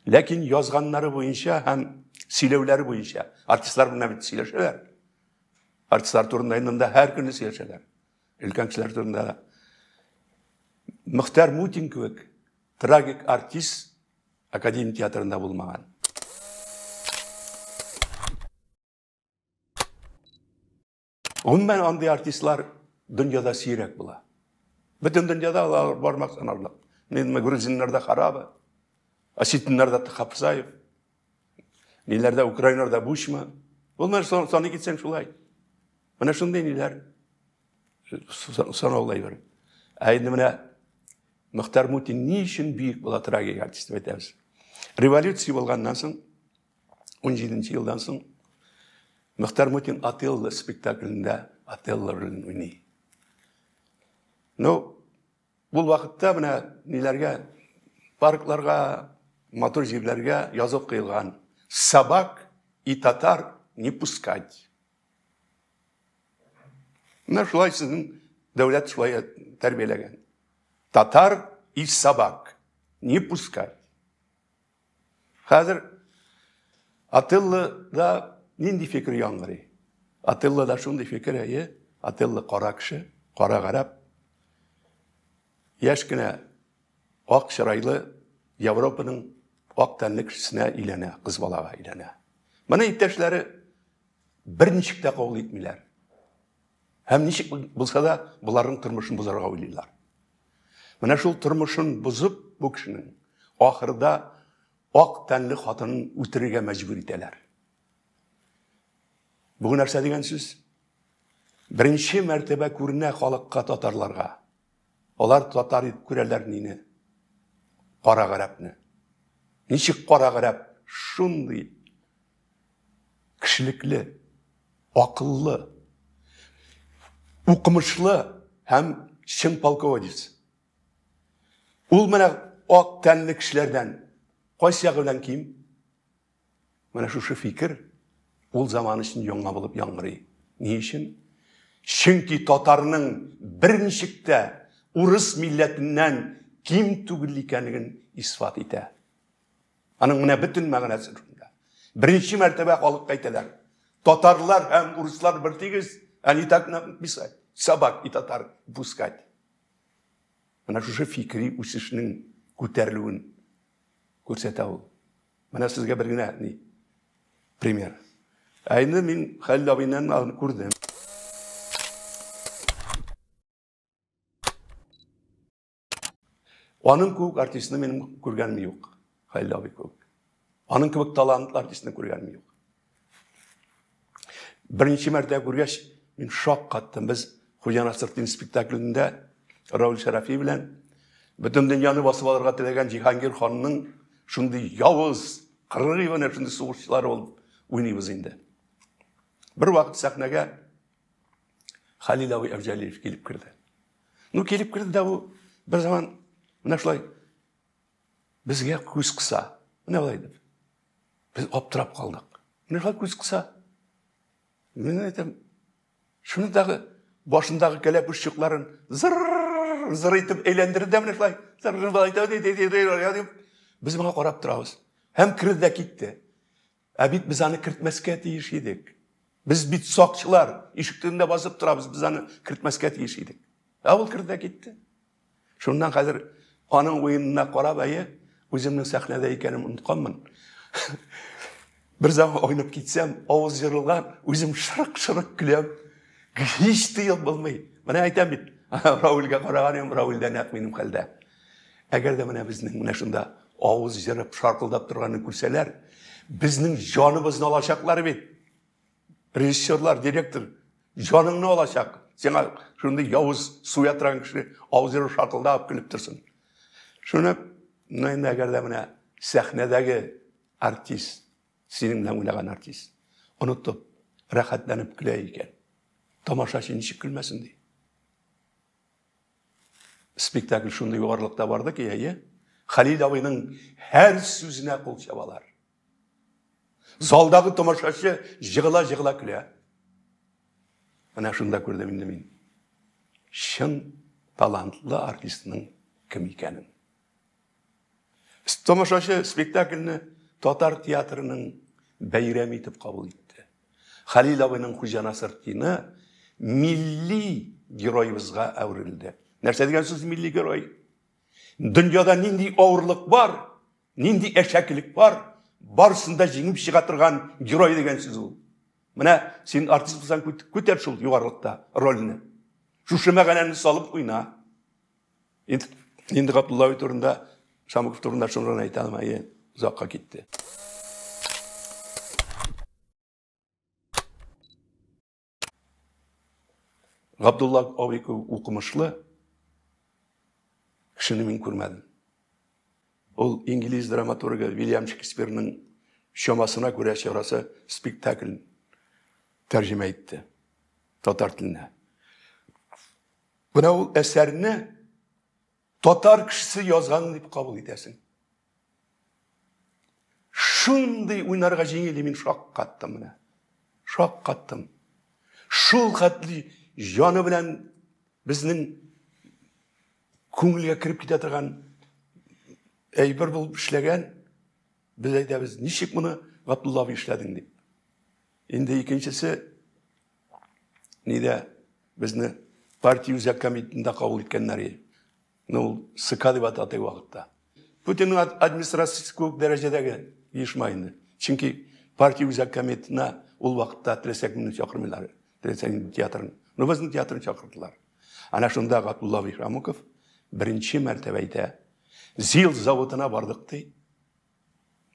Ләкин язганнары буенча һәм сөйләүләре буенча артистлар белән бит сөйләшәләр. Артистлар турында инде монда һәр көнне сөйләшәләр. Өлкән кешеләр турында да. Мөхтәр Мутин кебек трагик артист Академия театрында булмаган. Гомумән андый артистлар дөньяда сирәк була. Бөтен дөньяда алар бармак санарлык. Мин грузиннарда Хараба, осетиннарда Хапсаев, ниләрдә украиннарда Бучма. Булмар саный китсәң шулай. Менә шундый ниләр санаулай бер. Ә инде менә Мөхтәр Мутин ни өчен бөек була трагик артист дип әйтәбез. Революция булганнан соң 17 елдан соң Мөхтәр Мутин Отелло спектаклендә Отелло ролен уйный. Ну, бу вакытта менә ниләргә, паркларга, матур җирләргә язып куелган: "Собак и татар не пускать". Менә шулай сезнең дәүләт шулай тәрбияләгән. Татар и собак не пускать. Хәзер Отеллода нинди фикер яңгырый? Отеллода шундый фикер, әйе, Отелло кара кеше, кара гарәп. Яшь кенә ак чырайлы Европаның ак тәнле кешесенә өйләнә, кыз балага өйләнә. Моны иптәшләре берничек тә кабул итмиләр. Һәм ничек булса да боларның тормышын бозарга уйлыйлар. Менә шул тормышын бозып бу кешенең ахырда ак тәнле хатынын үтерергә мәҗбүр итәләр. Бу нәрсә дигән сүз? Беренче мәртәбә күренә халыкка, татарларга. Алар татар итеп күрәләр мине. Кара гарәпне. Ничек кара гарәп шундый кешелекле, акыллы, укымышлы һәм чын полководец. Ул менә ак тәнле кешеләрдән кайсы ягы белән ким? Менә шушы фикер ул заман өчен яңа булып яңгырый. Ни өчен? Чөнки татарның берничек тә урыс милләтеннән ким түгел икәнлеген исбат итә. Аның менә бөтен мәгънәсе шунда. Беренче мәртәбә халыкка әйтәләр. Татарлар һәм урыслар бер тигез, они так написать. Собак и татар пускать. Менә шушы фикри үсешнең күтәрелүен күрсәтә ул. Менә сезгә бер генә ни пример. Ә инде мин Хәлил абыйнан аны күрдем. Аның кебек артистны минем күргәнем юк. Хәлил абый кебек. Аның кебек талантлы артистны күргәнем юк. Беренче мәртәбә күргәч, мин шаккаттым. Без Хуҗа Насретдин спектаклендә Рауль Шәрәфи белән бөтен дөньяны басып алырга теләгән Җиһангир ханның шундый явыз, кыргый гына шундый сугышчылары булып уйныйбыз инде. Бер вакыт сәхнәгә Хәлил абый Әбҗәлиев килеп керде. Ну, килеп керде дә бу Бер заман менә шулай безгә күз кыса. Менә болай дип. Без аптырап калдык. Менә шулай күз кыса. Мин әйтәм, шуны тагы башындагы кәләпүш чукларын зыр зыр итеп әйләндерде дә менә шулай. Зыр болай итеп. Без моңа карап торабыз. Һәм керде дә китте. Ә бит без аны кертмәскә тиеш идек. Без бит сакчылар, ишек төбендә басып торабыз, без аны кертмәскә тиеш идек. Ә ул керде дә китте. Шуннан хәзер аның уенына карап, әйе, үземнең сәхнәдә икәнен онытканмын. Бер заман ойнап китсәм, авыз җырылган, үзем шырык-шырык көләм. Һич тыелып булмый. Менә әйтәм бит, Раульгә караган идем, Рауль дә нәкъ минем хәлдә. Әгәр дә менә безнең менә шунда авыз җырып, шаркылдап торганны күрсәләр, безнең җаныбызны алачаклар бит. Режиссерлар, директор җаныңны алачак. Сиңа шундый явыз суя торган кеше авыз җырып шаркылдап көлеп торсын. Шуны, менә инде әгәр дә менә сәхнәдәге артист, синең белән уйнаган артист, онытып, рәхәтләнеп көлә икән, тамашачы ничек көлмәсен ди. Спектакль шундый югарылыкта барды ки, әйе, Хәлил абыйның һәр сүзенә кул чабалар. Залдагы тамашачы җыгыла-җыгыла көлә. Менә шунда күрдем инде мин чын талантлы артистның кем икәнен. Тамашачы спектакльне татар театрының бәйрәме итеп кабул итте. Хәлил абыйның Хуҗа Насретдины милли героебызга әверелде. Нәрсә дигән сүз милли герой? Дөньяда нинди авырлык бар, нинди әшәкелек бар, барысын да җиңеп чыга торган герой дигән сүз ул. Менә син артист булсаң, күтәр шул югарылыкта рольне. Шушы мәгънәне салып уйна. Инде Габдулла абый турында, Шамуков турында шуны гына әйтә алмам, әйе, озакка китте. Габдулла абый кебек укымышлы кешене мин күрмәдем. Ул инглиз драматургы Вильям Шекспирның чамасына күрә чарасы спектакль тәрҗемә итте татар теленә. Менә ул әсәрне татар кешесе язган дип кабул итәсең. Шундый уйнарга җиңел, мин шаккаттым менә. Шаккаттым. Шул хәтле җаны белән безнең күңелгә кереп китә торган әйбер булып эшләгән. Без әйтәбез, ничек моны Габдулла абый эшләдең дип. Инде икенчесе нидә безне партия үзәк комитетында кабул иткәннәр иде. Ну, ул ЦК дип атады вакытта. Путинның администрациясе күп дәрәҗәдәге оешма инде. Чөнки партия үзәк комитетына ул вакытта теләсә кемне чакырмыйлар, теләсә нинди театрын. Ну, безнең театрны чакырдылар. Ана шунда Габдулла Бихрамуков беренче мәртәбә әйтә. ЗИЛ заводына бардык ди.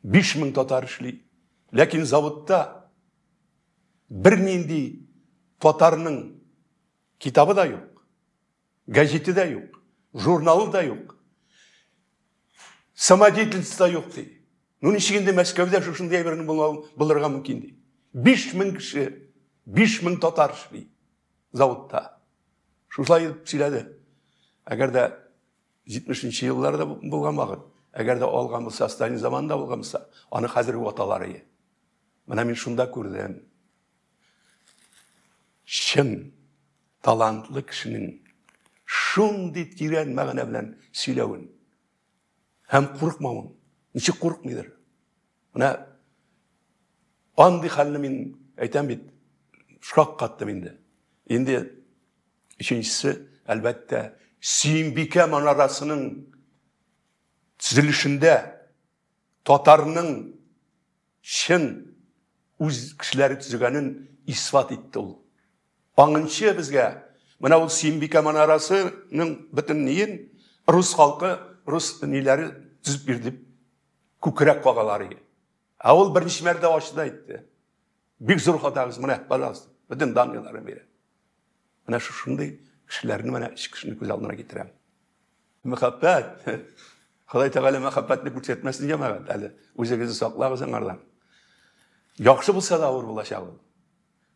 5000 татар эшли. Ләкин заводта бернинди татарның китабы да юк, гәҗите дә юк, журналы да юк, самодеятельность да юк ди. Ну ничек инде Мәскәүдә шушындый әйбернең булырга мөмкин ди. 5000 кеше, 5000 татар эшли заводта. Шулай итеп сөйләде. Әгәр дә 70 елларда булган вакыт, әгәр дә алган булса, Сталин заманында булган булса, аны хәзер ваталар иде. Менә мин шунда күрдем. Чын талантлы кешенең шундый тирән мәгънә белән сөйләвен һәм курыкмавын. Ничек курыкмыйдыр? Менә андый хәлне мин әйтәм бит, шаккаттым инде. Инде өченчесе, әлбәттә, Сөембикә манарасының төзелешендә татарның чын үз кешеләре төзегәнен исбат итте ул. Аңынчы безгә менә ул Сөембикә манарасының бөтен ниен рус халкы, рус ниләре төзеп бирде дип күкрәк кагалар иде. Ә ул берничә мәртәбә ачты да әйтте. Бик зур хатагыз, менә, пожалуйста, бөтен данныйларын бирә. Менә шушындый кешеләрне менә өч кешене күз алдына китерәм. Мәхәббәт. Ходай Тәгалә мәхәббәтне күрсәтмәсен җәмәгать әле. Үзегезне саклагыз аңардан. Яхшы булса да авыр булачак ул.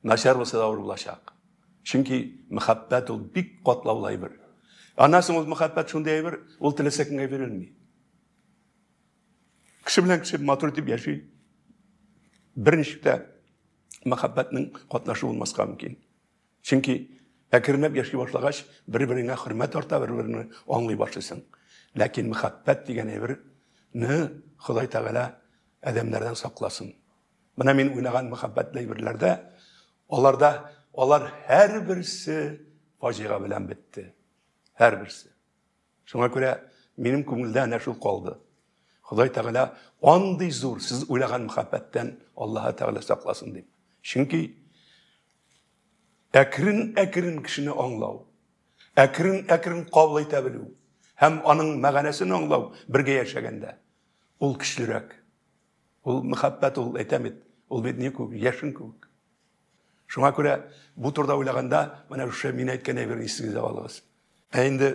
Начар булса да авыр булачак. Чөнки мәхәббәт ул бик катлаулы әйбер. Аннан соң ул мәхәббәт шундый әйбер, ул теләсә кемгә бирелми. Кеше белән кеше матур итеп яши. Берничек тә мәхәббәтнең катнашы булмаска мөмкин. Чөнки әкренләп яши башлагач, бер-береңә хөрмәт арта, бер-береңне аңлый башлыйсың. Ләкин мәхәббәт дигән әйберне Ходай Тәгалә адәмнәрдән сакласын. Менә мин уйнаган мәхәббәтле әйберләрдә аларда алар һәрберсе фаҗига белән бетте. Һәрберсе. Шуңа күрә минем күңелдә әнә шул калды. Ходай Тәгалә андый зур сез уйлаган мәхәббәттән Аллаһы Тәгалә сакласын дип. Чөнки әкрен-әкрен кешене аңлау, әкрен-әкрен кабул итә белү һәм аның мәгънәсен аңлау бергә яшәгәндә ул көчлерәк. Ул мәхәббәт ул әйтәм бит, ул бит ни күк, яшен күк. Шуңа күрә бу турыда уйлаганда, менә шушы мин әйткән әйберне исегездә алыгыз. Ә инде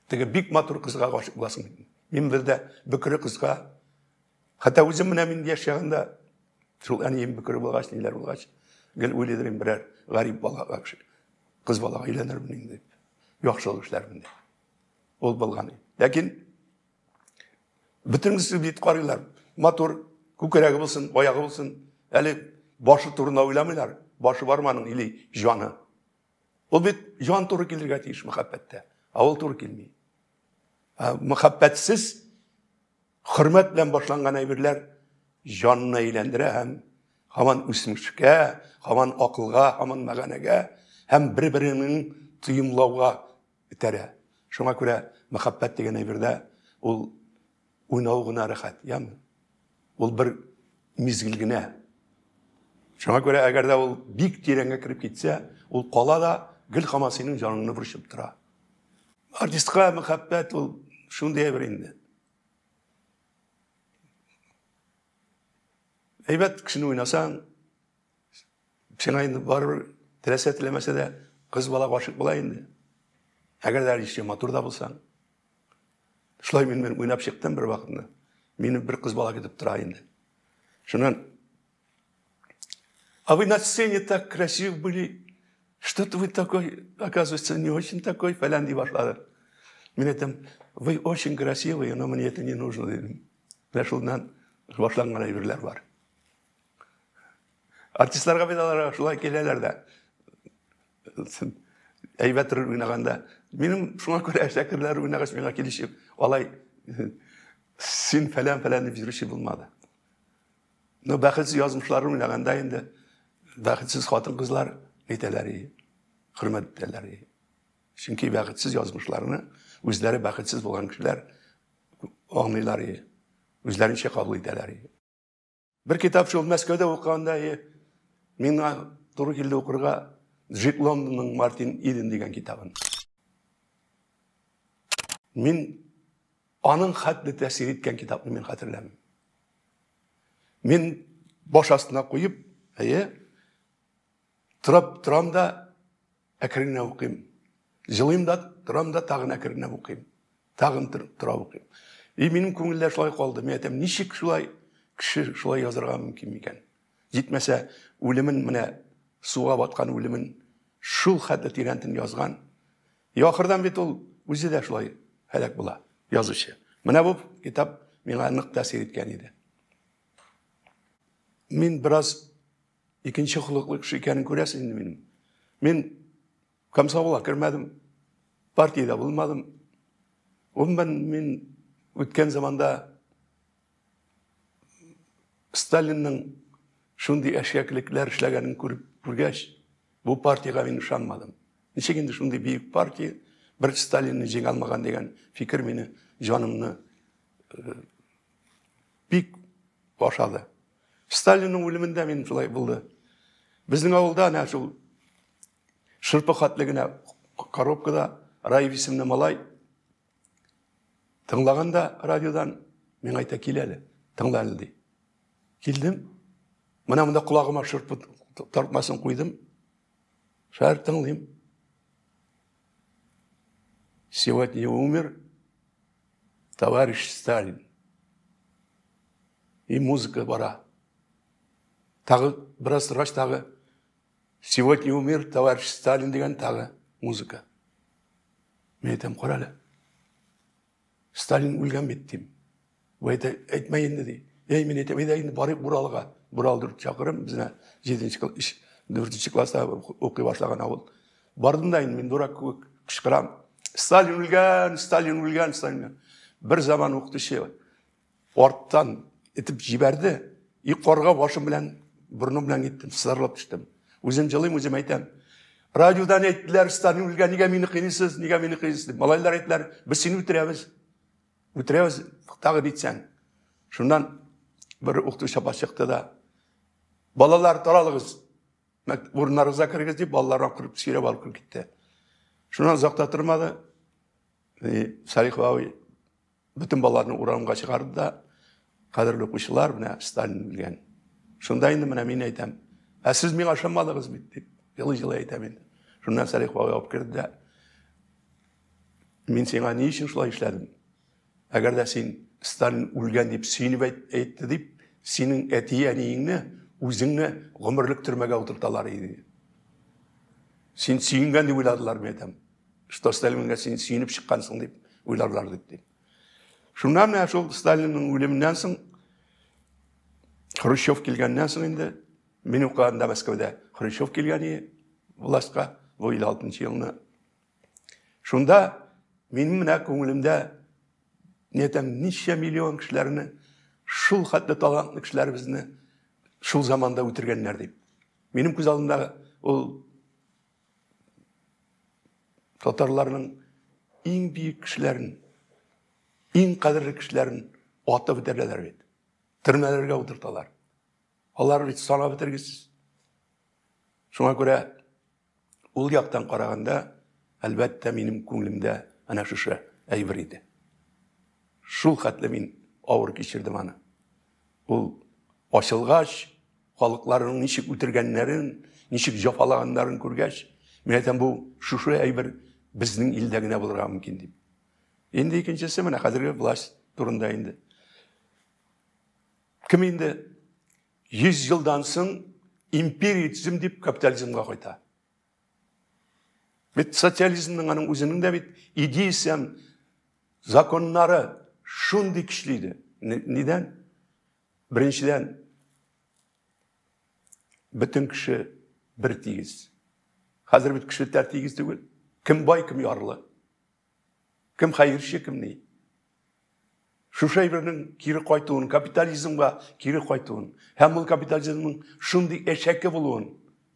теге бик матур кызга гашыйк буласың. Мин бер дә бөкре кызга, хәтта үзем менә мин яшь чагында шул әнием бөкре булгач, ниләр булгач, гел уйлыйдыр инде берәр гарип балага, кыз балага өйләнермен инде дип. Яхшылык эшләрмен дип. Ул булган. Ләкин бөтенесе бит карыйлар. Матур, күкрәге булсын, аягы булсын. Әле башы турында уйламыйлар. Башы бармы аның или җаны. Ул бит җан туры килергә тиеш мәхәббәттә. Ә ул туры килми. Ә мәхәббәтсез хөрмәт белән башланган әйберләр җанны әйләндерә һәм һаман үсмешкә, һаман акылга, һаман мәгънәгә һәм бер-береңнең тоемлауга этәрә. Шуңа күрә мәхәббәт дигән әйбердә ул уйнау гына рәхәт, яме? Ул бер мизгел генә. Шуңа күрә әгәр дә ул бик тирәнгә кереп китсә, ул кала да гел һаман синең җаныңны борчып тора. Артистка мәхәббәт ул шундый әйбер инде. Әйбәт кешене уйнасаң, сиңа инде барыбер теләсә теләмәсә дә кыз бала гашыйк була инде. Әгәр дә еще матур да булсаң. Шулай мин уйнап чыктым бер вакытны. Мине бер кыз бала көтеп тора инде. Шуннан А вы на сцене так красив были. Что-то вы такой, оказывается, не очень такой, фәлән ди башлады. Мин әйтәм, вы очень красивые, но мне это не нужно, дидем. Менә шуннан башланган әйберләр бар. Артистларга бит алар шулай киләләр дә. Әйбәт роль уйнаганда. Минем шуңа күрә шәкерләр уйнагач миңа килешеп, алай син фәлән-фәлән дип йөрүче булмады. Но бәхетсез язмышлар уйнаганда инде бәхетсез хатын-кызлар әйтәләр, хөрмәт итәләр. Чөнки бәхетсез язмышларны үзләре бәхетсез булган кешеләр аңлыйлар, үзләренчә кабул итәләр. Бер китап шул Мәскәүдә укыганда миңа туры килде укырга Джек Лондонның Мартин Иден дигән китабын. Мин аның хәтле тәэсир иткән китапны мин хәтерләмим. Мин баш астына куеп, әйе, торып торам да әкрен генә укыйм. Җылыйм да, торам да тагын әкрен генә укыйм. Тагын тора укыйм. И минем күңелдә шулай калды. Мин әйтәм, ничек шулай кеше шулай язарга мөмкин микән? Җитмәсә, үлемен менә суга баткан үлемен шул хәтле тирәнтен язган. И ахырдан бит ул үзе дә шулай һәлак була, язучы. Менә бу китап миңа нык тәэсир иткән иде. Мин бераз икенче холыклы кеше икәнен күрәсез инде минем. Мин комсомолга кермәдем, партиядә булмадым. Гомумән, мин үткән заманда Сталинның шундый әшәкелекләр эшләгәнен күреп күргәч, бу партиягә мин ышанмадым. Ничек инде шундый бөек партия бер Сталинны җиңә алмаган дигән фикер мине җанымны бик ашады. Сталинның үлемендә мин шулай булды. Безнең авылда әнә шул шырпы хәтле генә коробкада Раев исемле малай тыңлаган да радиодан, миңа әйтә, кил әле, тыңла әле ди. Килдем. Менә монда колагыма шырпы тартмасын куйдым. Шәһәр тыңлыйм. Сегодня умер товарищ Сталин. И музыка бара. Тагы бераз торгач тагы Сегодня умер товарищ Сталин дигән тагы музыка. Мин әйтәм, кара әле. Сталин үлгән бит, дим. Бу әйтә, әйтмә инде, ди. Әй, мин әйтәм, әйдә инде барыйк Уралга. Урал 4 чакрым, безне 7 4 класста укый башлаган авыл. Бардым да инде, мин дурак кебек кычкырам. Сталин үлгән, Сталин үлгән, Сталин үлгән. Бер заман укытучы арттан итеп җибәрде. И карга башым белән, борыным белән киттем, сызарлап төштем. Үзем җылыйм, үзем әйтәм. Радиодан әйттеләр, Сталин үлгән, нигә мине кыйныйсыз, нигә мине кыйныйсыз дип. Малайлар әйттеләр, без сине үтерәбез. Үтерәбез, тагы дитсәң. Шуннан бер укытучы апа чыкты да, балалар таралыгыз, урыннарыгызга керегез дип, балалар акырып сөйрәп алып кереп китте. Шуннан озак та тормады. Салихов абый бөтен балаларны урамга чыгарды да, кадерле укучылар, менә Сталин үлгән. Шунда инде менә мин әйтәм, ә сез миңа ышанмадыгыз бит, дип, елый-елый әйтәм инде. Шуннан Салихов абый алып керде дә, мин сиңа ни өчен шулай эшләдем? Әгәр дә син Сталин үлгән дип сөенеп әйтте дип, синең әти-әниеңне, үзеңне гомерлек төрмәгә утырталар иде. Син сөенгән дип уйладылар, мин әйтәм. Что Сталинга син сөенеп чыккансың дип уйларлар дип ди. Шуннан менә шул Сталинның үлеменнән соң Хрущев килгәннән соң инде мин укыганда Мәскәүдә Хрущев килгән иде властька бу 56 елны. Шунда минем менә күңелемдә ни әйтәм, ничә миллион кешеләрне шул хәтле талантлы кешеләребезне шул заманда үтергәннәр дип. Минем күз алдымда ул татарларның иң бөек кешеләрен, иң кадерле кешеләрен атып бетерәләр бит. Төрмәләргә утырталар. Алар бит санап бетергесез. Шуңа күрә ул яктан караганда, әлбәттә, минем күңелемдә әнә шушы әйбер иде. Шул хәтле мин авыр кичердем аны. Ул ачылгач, халыкларның ничек үтергәннәрен, ничек җафалаганнарын күргәч, мин әйтәм, бу шушы әйбер безнең илдә генә булырга мөмкин дип. Инде икенчесе менә хәзерге власть турында инде. Кем инде 100 елдан соң империя төзим дип капитализмга кайта. Бит социализмның аның үзенең дә бит идеясе һәм законнары шундый көчле иде. Нидән? Беренчедән, бөтен кеше бер тигез. Хәзер бит кешелекләр тигез түгел. Кем бай, кем ярлы. Кем хәерче, кем ни. Шушы әйбернең кире кайтуын, капитализмга кире кайтуын һәм ул капитализмның шундый әшәке булуын,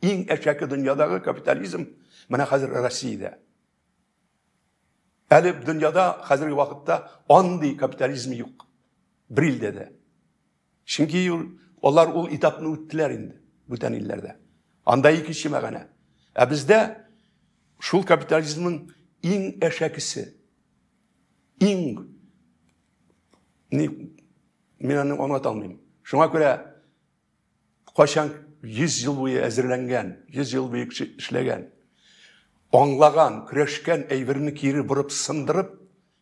иң әшәке дөньядагы капитализм менә хәзер Россиядә. Әле дөньяда хәзерге вакытта андый капитализм юк. Бер илдә дә. Чөнки алар ул этапны үттеләр инде бүтән илләрдә. Анда икенче мәгънә. Ә бездә шул капитализмның иң әшәкесе, иң ни мин аны аңлата алмыйм. Шуңа күрә кайчан 100 ел буе әзерләнгән, 100 ел буе кеше эшләгән, аңлаган, көрәшкән әйберне кире борып сындырып,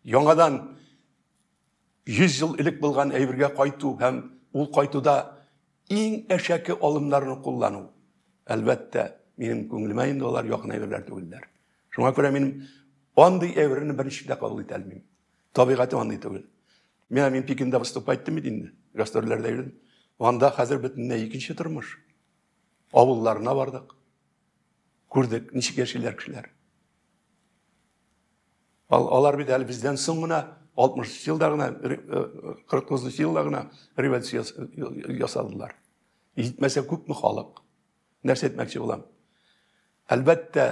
яңадан 100 ел элек булган әйбергә кайту һәм ул кайтуда иң әшәке алымнарны куллану. Әлбәттә, минем күңелемә инде алар якын әйберләр түгелләр. Шуңа күрә минем андый әйберне берничек тә кабул итә алмыйм. Табигатем андый түгел. Мин мин Пекинда выступать иттем бит инде, гастрольләрдә йөрдем. Анда хәзер бөтенләй икенче тормыш. Авылларына бардык. Күрдек, ничек яшиләр кешеләр. Алар бит әле бездән соң гына 60 елда гына, 49 елда гына революция ясадылар. Җитмәсә күпме халык. Нәрсә әйтмәкче булам? Әлбәттә,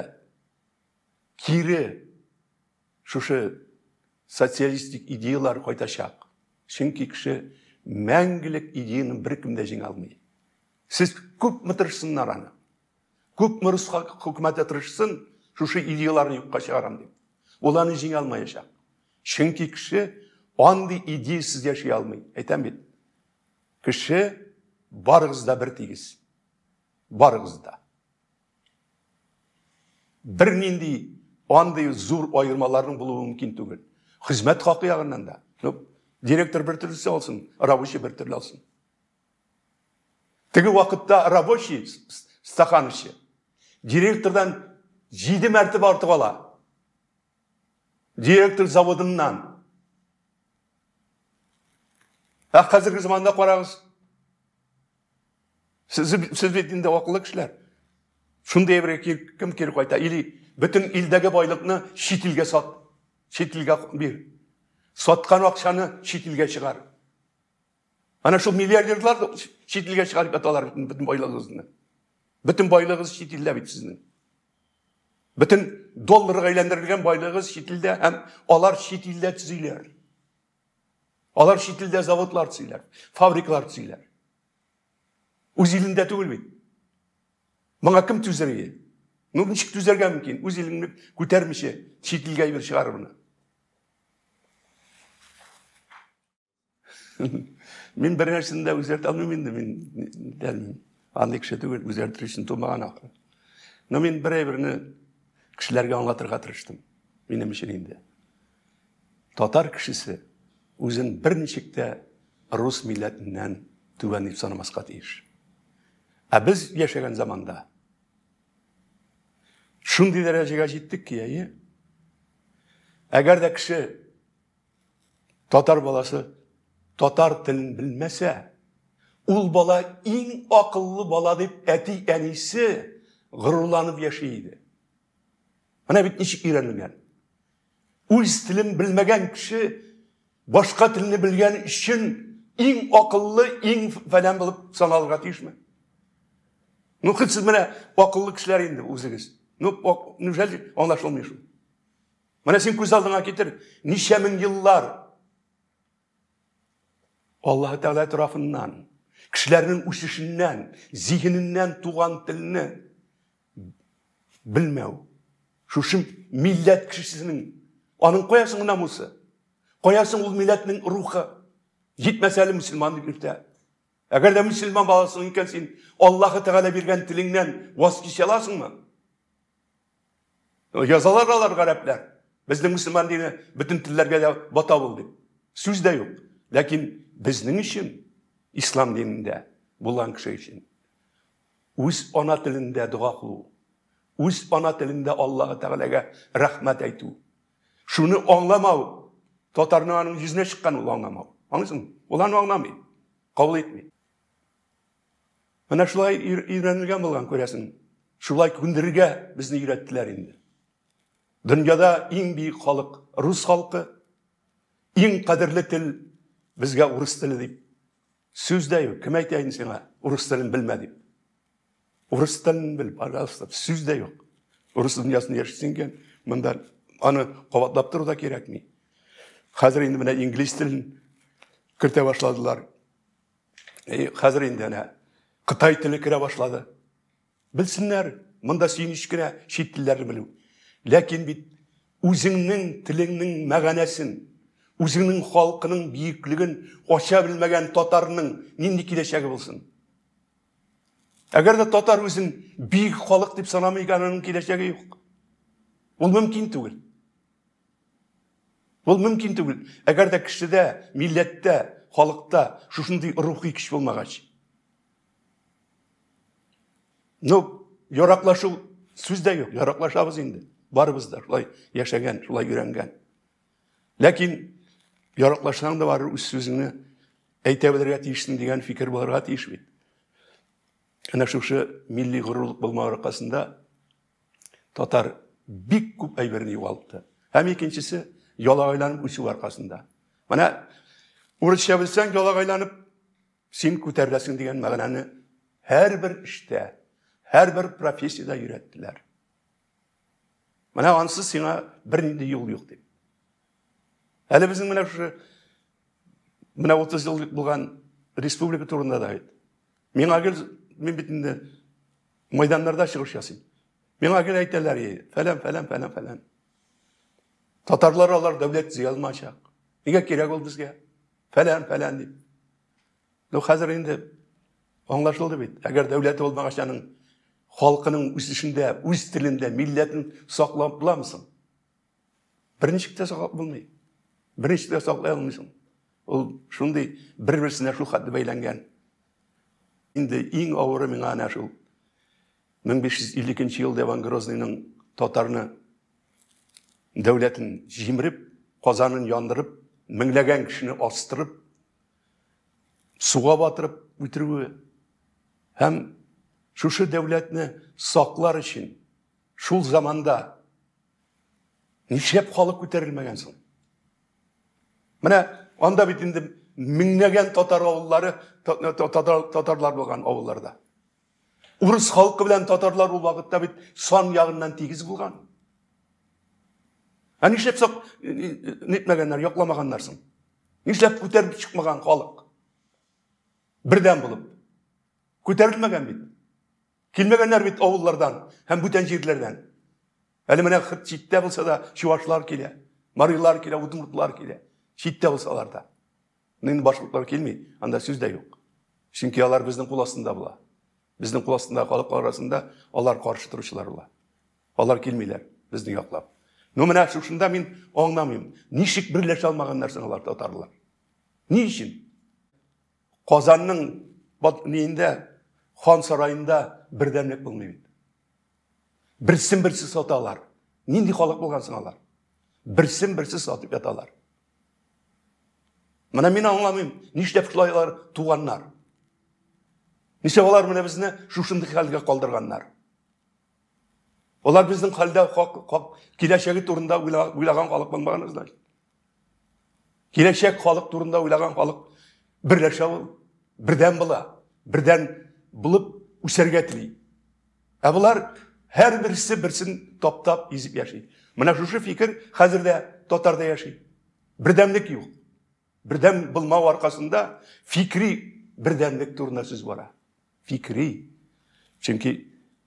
кире шушы социалистик идеялар кайтачак. Чөнки кеше мәңгелек идеяны беркем дә җиңә алмый. Сез күпме тырышсыннар аны. Күпме рус хөкүмәте тырышсын, шушы идеяларны юкка чыгарам дип. Ул аны җиңә алмаячак. Чөнки кеше андый идеясыз яши алмый. Әйтәм бит. Кеше барыгыз да бер тигез. Барыгыз да. Бернинди андый зур аермаларның булуы мөмкин түгел. Хезмәт хакы ягыннан да. Ну, директор бер төрлесе алсын, рабочий бер төрле алсын. Теге вакытта рабочий, стахановчы, директордан 7 мәртәбә артык ала. Директор заводыннан. Ә хәзерге заманда карагыз. Сез, сез бит инде акыллы кешеләр. Шундый әйбергә кем кире кайта? Или бөтен илдәге байлыкны чит илгә сат, чит илгә бир. Саткан акчаны чит илгә чыгар. Ана шул миллиардерлар чит илгә чыгарып яталар бөтен байлыгыгызны. Бөтен байлыгыгыз чит илдә бит сезнең. Бөтен долларга әйләндерелгән байлыгыгыз чит илдә һәм алар чит илдә төзиләр. Алар чит илдә заводлар төзиләр, фабрикалар төзиләр. Үз илендә түгел бит. Моңа кем түзәргә? Ну, ничек түзәргә мөмкин? Үз илеңне күтәрмичә, чит илгә әйбер чыгарып моны. Мин бер нәрсәне дә үзгәртә алмыйм инде, мин белмим. Андый кеше түгел, үзгәртер өчен тумаган ахры. Но мин бер әйберне кешеләргә аңлатырга тырыштым. Минем өчен инде. Татар кешесе үзен берничек тә рус милләтеннән түбән дип санамаска тиеш. Ә без яшәгән заманда шундый дәрәҗәгә җиттек ки, әйе. Әгәр дә кеше Татар баласы татар телен белмәсә, ул бала иң акыллы бала дип әти-әнисе горурланып яши иде. Менә бит ничек өйрәнелгән. Үз телен белмәгән кеше башка телне белгән өчен иң акыллы, иң фәлән булып саналырга тиешме? Ну, хоть сез менә акыллы кешеләр инде үзегез. Ну, неужели аңлашылмый шул? Менә син күз алдыңа китер, ничә мең еллар Аллаһ Тәгалә тарафыннан, кешеләрнең үсешеннән, зиһененнән туган телне белмәү. Шушы милләт кешесенең аның кая соң намусы? Кая соң ул милләтнең рухы? Җитмәсә әле мөселман дип йөртә. Әгәр дә мөселман баласың икән, син Аллаһы Тәгалә биргән телеңнән ваз кичә аласыңмы? Язалар алар гарәпләр. Безнең мөселман дине бөтен телләргә дә бата ул дип. Сүз дә юк. Ләкин безнең өчен ислам динендә булган кеше өчен үз ана телендә дога кылу, үз ана телендә Аллаһы Тәгаләгә рәхмәт әйтү. Шуны аңламау, татарның аның йөзенә чыккан ул аңламау. Аңлыйсыңмы? Ул аны аңламый, кабул итми. Менә шулай өйрәнелгән булган, күрәсең. Шулай күндерергә безне өйрәттеләр инде. Дөньяда иң бөек халык рус халкы, иң кадерле тел безгә урыс теле дип. Сүз дә юк. Кем әйтә инде сиңа, урыс телен белмә дип? Урыс телен бел, пожалуйста, сүз дә юк. Урыс дөньясында яшисең икән, монда аны кабатлап тору да кирәкми. Хәзер инде менә инглиз телен кертә башладылар. Хәзер инде әнә Кытай теле керә башлады. Белсеннәр, монда сөенеч кенә чит телләрне белү. Ләкин бит үзеңнең телеңнең мәгънәсен, үзеңнең халкының бөеклеген ача белмәгән татарның нинди киләчәге булсын? Әгәр дә татар үзен бөек халык дип санамый икән, аның киләчәге юк. Ул мөмкин түгел. Ул мөмкин түгел. Әгәр дә кешедә, милләттә, халыкта шушындый рухи көч булмагач. Ну, яраклашу сүз дә юк, яраклашабыз инде. Барыбыз да шулай яшәгән, шулай өйрәнгән. Ләкин яраклашсаң да барыбер үз сүзеңне әйтә белергә тиешсең дигән фикер булырга тиеш бит. Әнә шушы милли горурлык булмау аркасында Татар бик күп әйберне югалтты. Һәм икенчесе ялагайланып үсү аркасында. Менә урысча белсәң, ялагайланып син күтәреләсең дигән мәгънәне һәрбер эштә, һәрбер профессиядә өйрәттеләр. Менә ансыз сиңа бернинди юл юк дип. Әле безнең менә шушы менә 30 ел булган республика турында да бит. Миңа гел мин бит инде Майданнарда чыгыш ясыйм. Миңа гел әйтәләр, фәлән, фәлән, фәлән, фәлән. Татарлар алар дәүләт төзи алмаячак. Нигә кирәк ул безгә? Фәлән, фәлән дип. Ну, хәзер инде аңлашылды бит. Әгәр дәүләте булмагач, аның халкының үсешендә, үз телендә, милләтен саклап буламы соң? Берничек тә саклап булмый. Берничек тә саклый алмыйсың. Ул шундый бер-берсенә шул хәтле бәйләнгән. Инде иң авыры миңа әнә шул 1552 елда Иван Грозныйның татарны Дәүләтен җимереп, Казанын яндырып, меңләгән кешене астырып, суга батырып үтерүе һәм шушы дәүләтне саклар өчен шул заманда нишләп халык күтәрелмәгән соң? Менә анда бит инде меңләгән татар авыллары, татарлар булган авылларда. Урыс халкы белән татарлар ул вакытта бит сан ягыннан тигез булган. Ә нишләп сак нитмәгәннәр, якламаганнар соң? Нишләп күтәреп чыкмаган халык? Бердәм булып. Күтәрелмәгән бит. Килмәгәннәр бит авыллардан һәм бүтән җирләрдән. Әле менә читтә булса да чувашлар килә, марилар килә, удмуртлар килә. Читтә булсалар да. Инде башкортлар килми, анда сүз дә юк. Чөнки алар безнең кул астында була. Безнең кул астында халыклар арасында алар каршы торучылар була. Алар килмиләр безне яклап. Ну менә шушында мин аңламыйм. Ничек берләшә алмаганнар соң алар татарлар? Ни өчен? Казанның ниендә, хан сараенда бердәмлек булмый бит. Берсен берсе саталар. Нинди халык булган соң алар? Берсен берсе сатып яталар. Менә мин аңламыйм, нишләп шулай алар туганнар? Нишләп алар менә безне шушындый хәлгә калдырганнар? Алар безнең хәлдә киләчәге турында уйлаган халык булмаган, значит. Киләчәк халык турында уйлаган халык берләшә ул, бердәм була, бердәм булып үсәргә тели. Ә болар һәрберсе берсен таптап, изеп яши. Менә шушы фикер хәзер дә татарда яши. Бердәмлек юк. Бердәм булмау аркасында фикри бердәмлек турында сүз бара. Фикри. Чөнки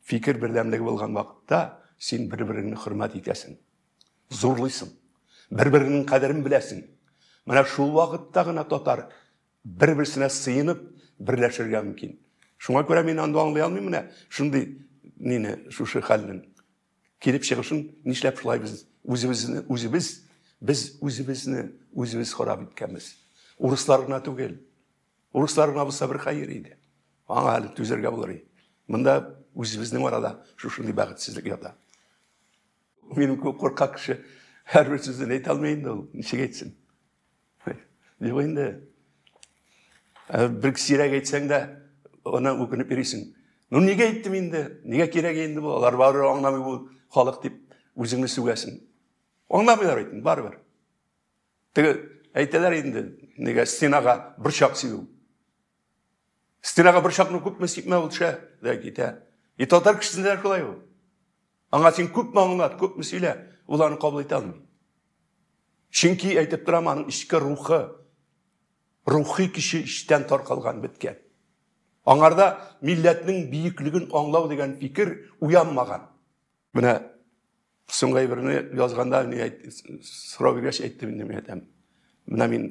фикер бердәмлеге булган вакытта син бер-береңне хөрмәт итәсең. Зурлыйсың. Бер-береңнең кадерен беләсең. Менә шул вакытта гына татар бер-берсенә сыенып берләшергә мөмкин. Шуңа күрә мин анда аңлый алмыйм менә шундый нине, шушы хәлнең килеп чыгышын, нишләп шулай без үзебезне үзебез без үзебезне үзебез харап иткәнбез. Урыслар гына түгел. Урыслар гына булса бер хәер иде. Аңа әле түзәргә булыр иде. Монда үзебезнең арада шушындый бәхетсезлек ята. Минем күп куркак кеше һәрбер сүзен әйтә алмый инде ул. Ничек әйтсен? Юк инде. Бер сирәк әйтсәң дә, аны үкенеп йөрисең. Ну нигә әйттем инде? Нигә кирәк инде бу? Алар барыбер аңламый бу халык дип үзеңне сүгәсең. Аңламыйлар бит, барыбер. Теге әйтәләр инде, нигә стенага борчак сибү. Стенага борчакны күпме сипмә ул төшә дә китә. И татар кешесендә дә шулай ул. Аңа син күпме аңлат, күпме сөйлә, ул аны кабул итә алмый. Чөнки әйтеп торам, аның эчке рухы, рухи көче эчтән таркалган, беткән. Аңарда милләтнең бөеклеген аңлау дигән фикер уянмаган. Менә соңгы әйберне язганда мин әйт, сорау биргәч әйттем инде, мин әйтәм. Менә мин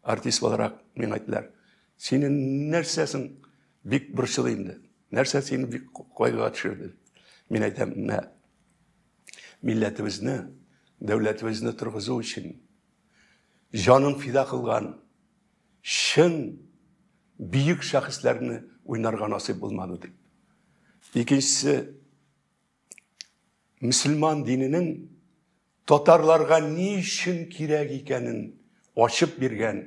артист буларак миңа әйттеләр. Сине нәрсәсең бик борчылды инде. Нәрсә сине бик кайгыга төшерде? Мин әйтәм, менә милләтебезне, дәүләтебезне торгызу өчен җанын фида кылган чын бөек шәхесләрне уйнарга насыйп булмады дип. Икенчесе, мөселман диненең татарларга ни өчен кирәк икәнен ачып биргән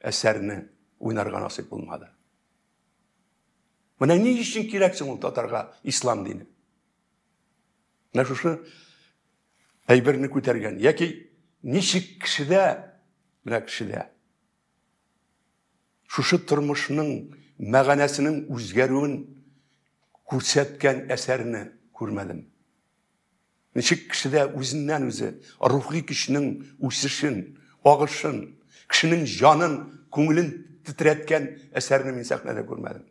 әсәрне уйнарга насыйп булмады. Менә ни өчен кирәк соң ул татарга ислам дине? Менә шушы әйберне күтәргән яки ничек кешедә, менә кешедә шушы тормышның мәгънәсенең үзгәрүен күрсәткән әсәрне күрмәдем. Ничек кешедә үзеннән үзе рухи көчнең үсешен, агышын, кешенең җанын, күңелен тетрәткән әсәрне мин сәхнәдә күрмәдем.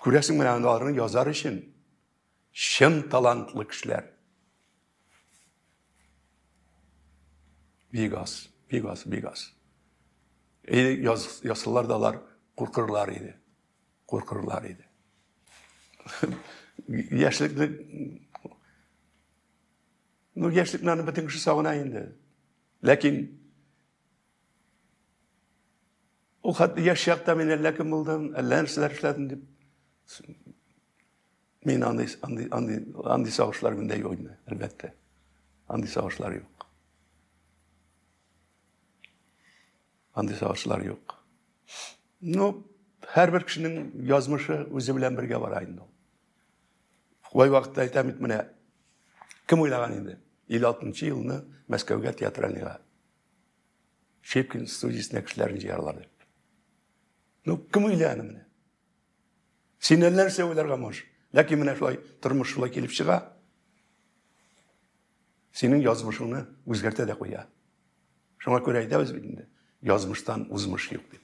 Күрәсең, менә аларны язар өчен чын талантлы кешеләр. Бик аз, бик аз, бик аз. Язсалар да алар куркырлар иде. Куркырлар иде. Яшьлекне, ну, яшьлекне аны бөтен кеше сагына инде. Ләкин ул хәтта яшь чакта мин әллә кем булдым, әллә нәрсәләр эшләдем дип мин андый, андый, андый, андый сагышлар миндә юк инде, әлбәттә. Андый сагышлар юк. Андый сагышлар юк. Ну, һәрбер кешенең язмышы үзе белән бергә бара инде ул. Кай вакытта әйтәм бит менә, кем уйлаган инде? 56 елны Мәскәүгә театральныйга Щепкин студиясенә кешеләрне җыярлар дип. Ну, кем уйлый аны менә? Син әллә нәрсә уйларга можешь. Ләкин менә шулай тормыш шулай килеп чыга. Синең язмышыңны үзгәртә дә куя. Шуңа күрә әйтәбез бит инде, язмыштан узмыш юк дип.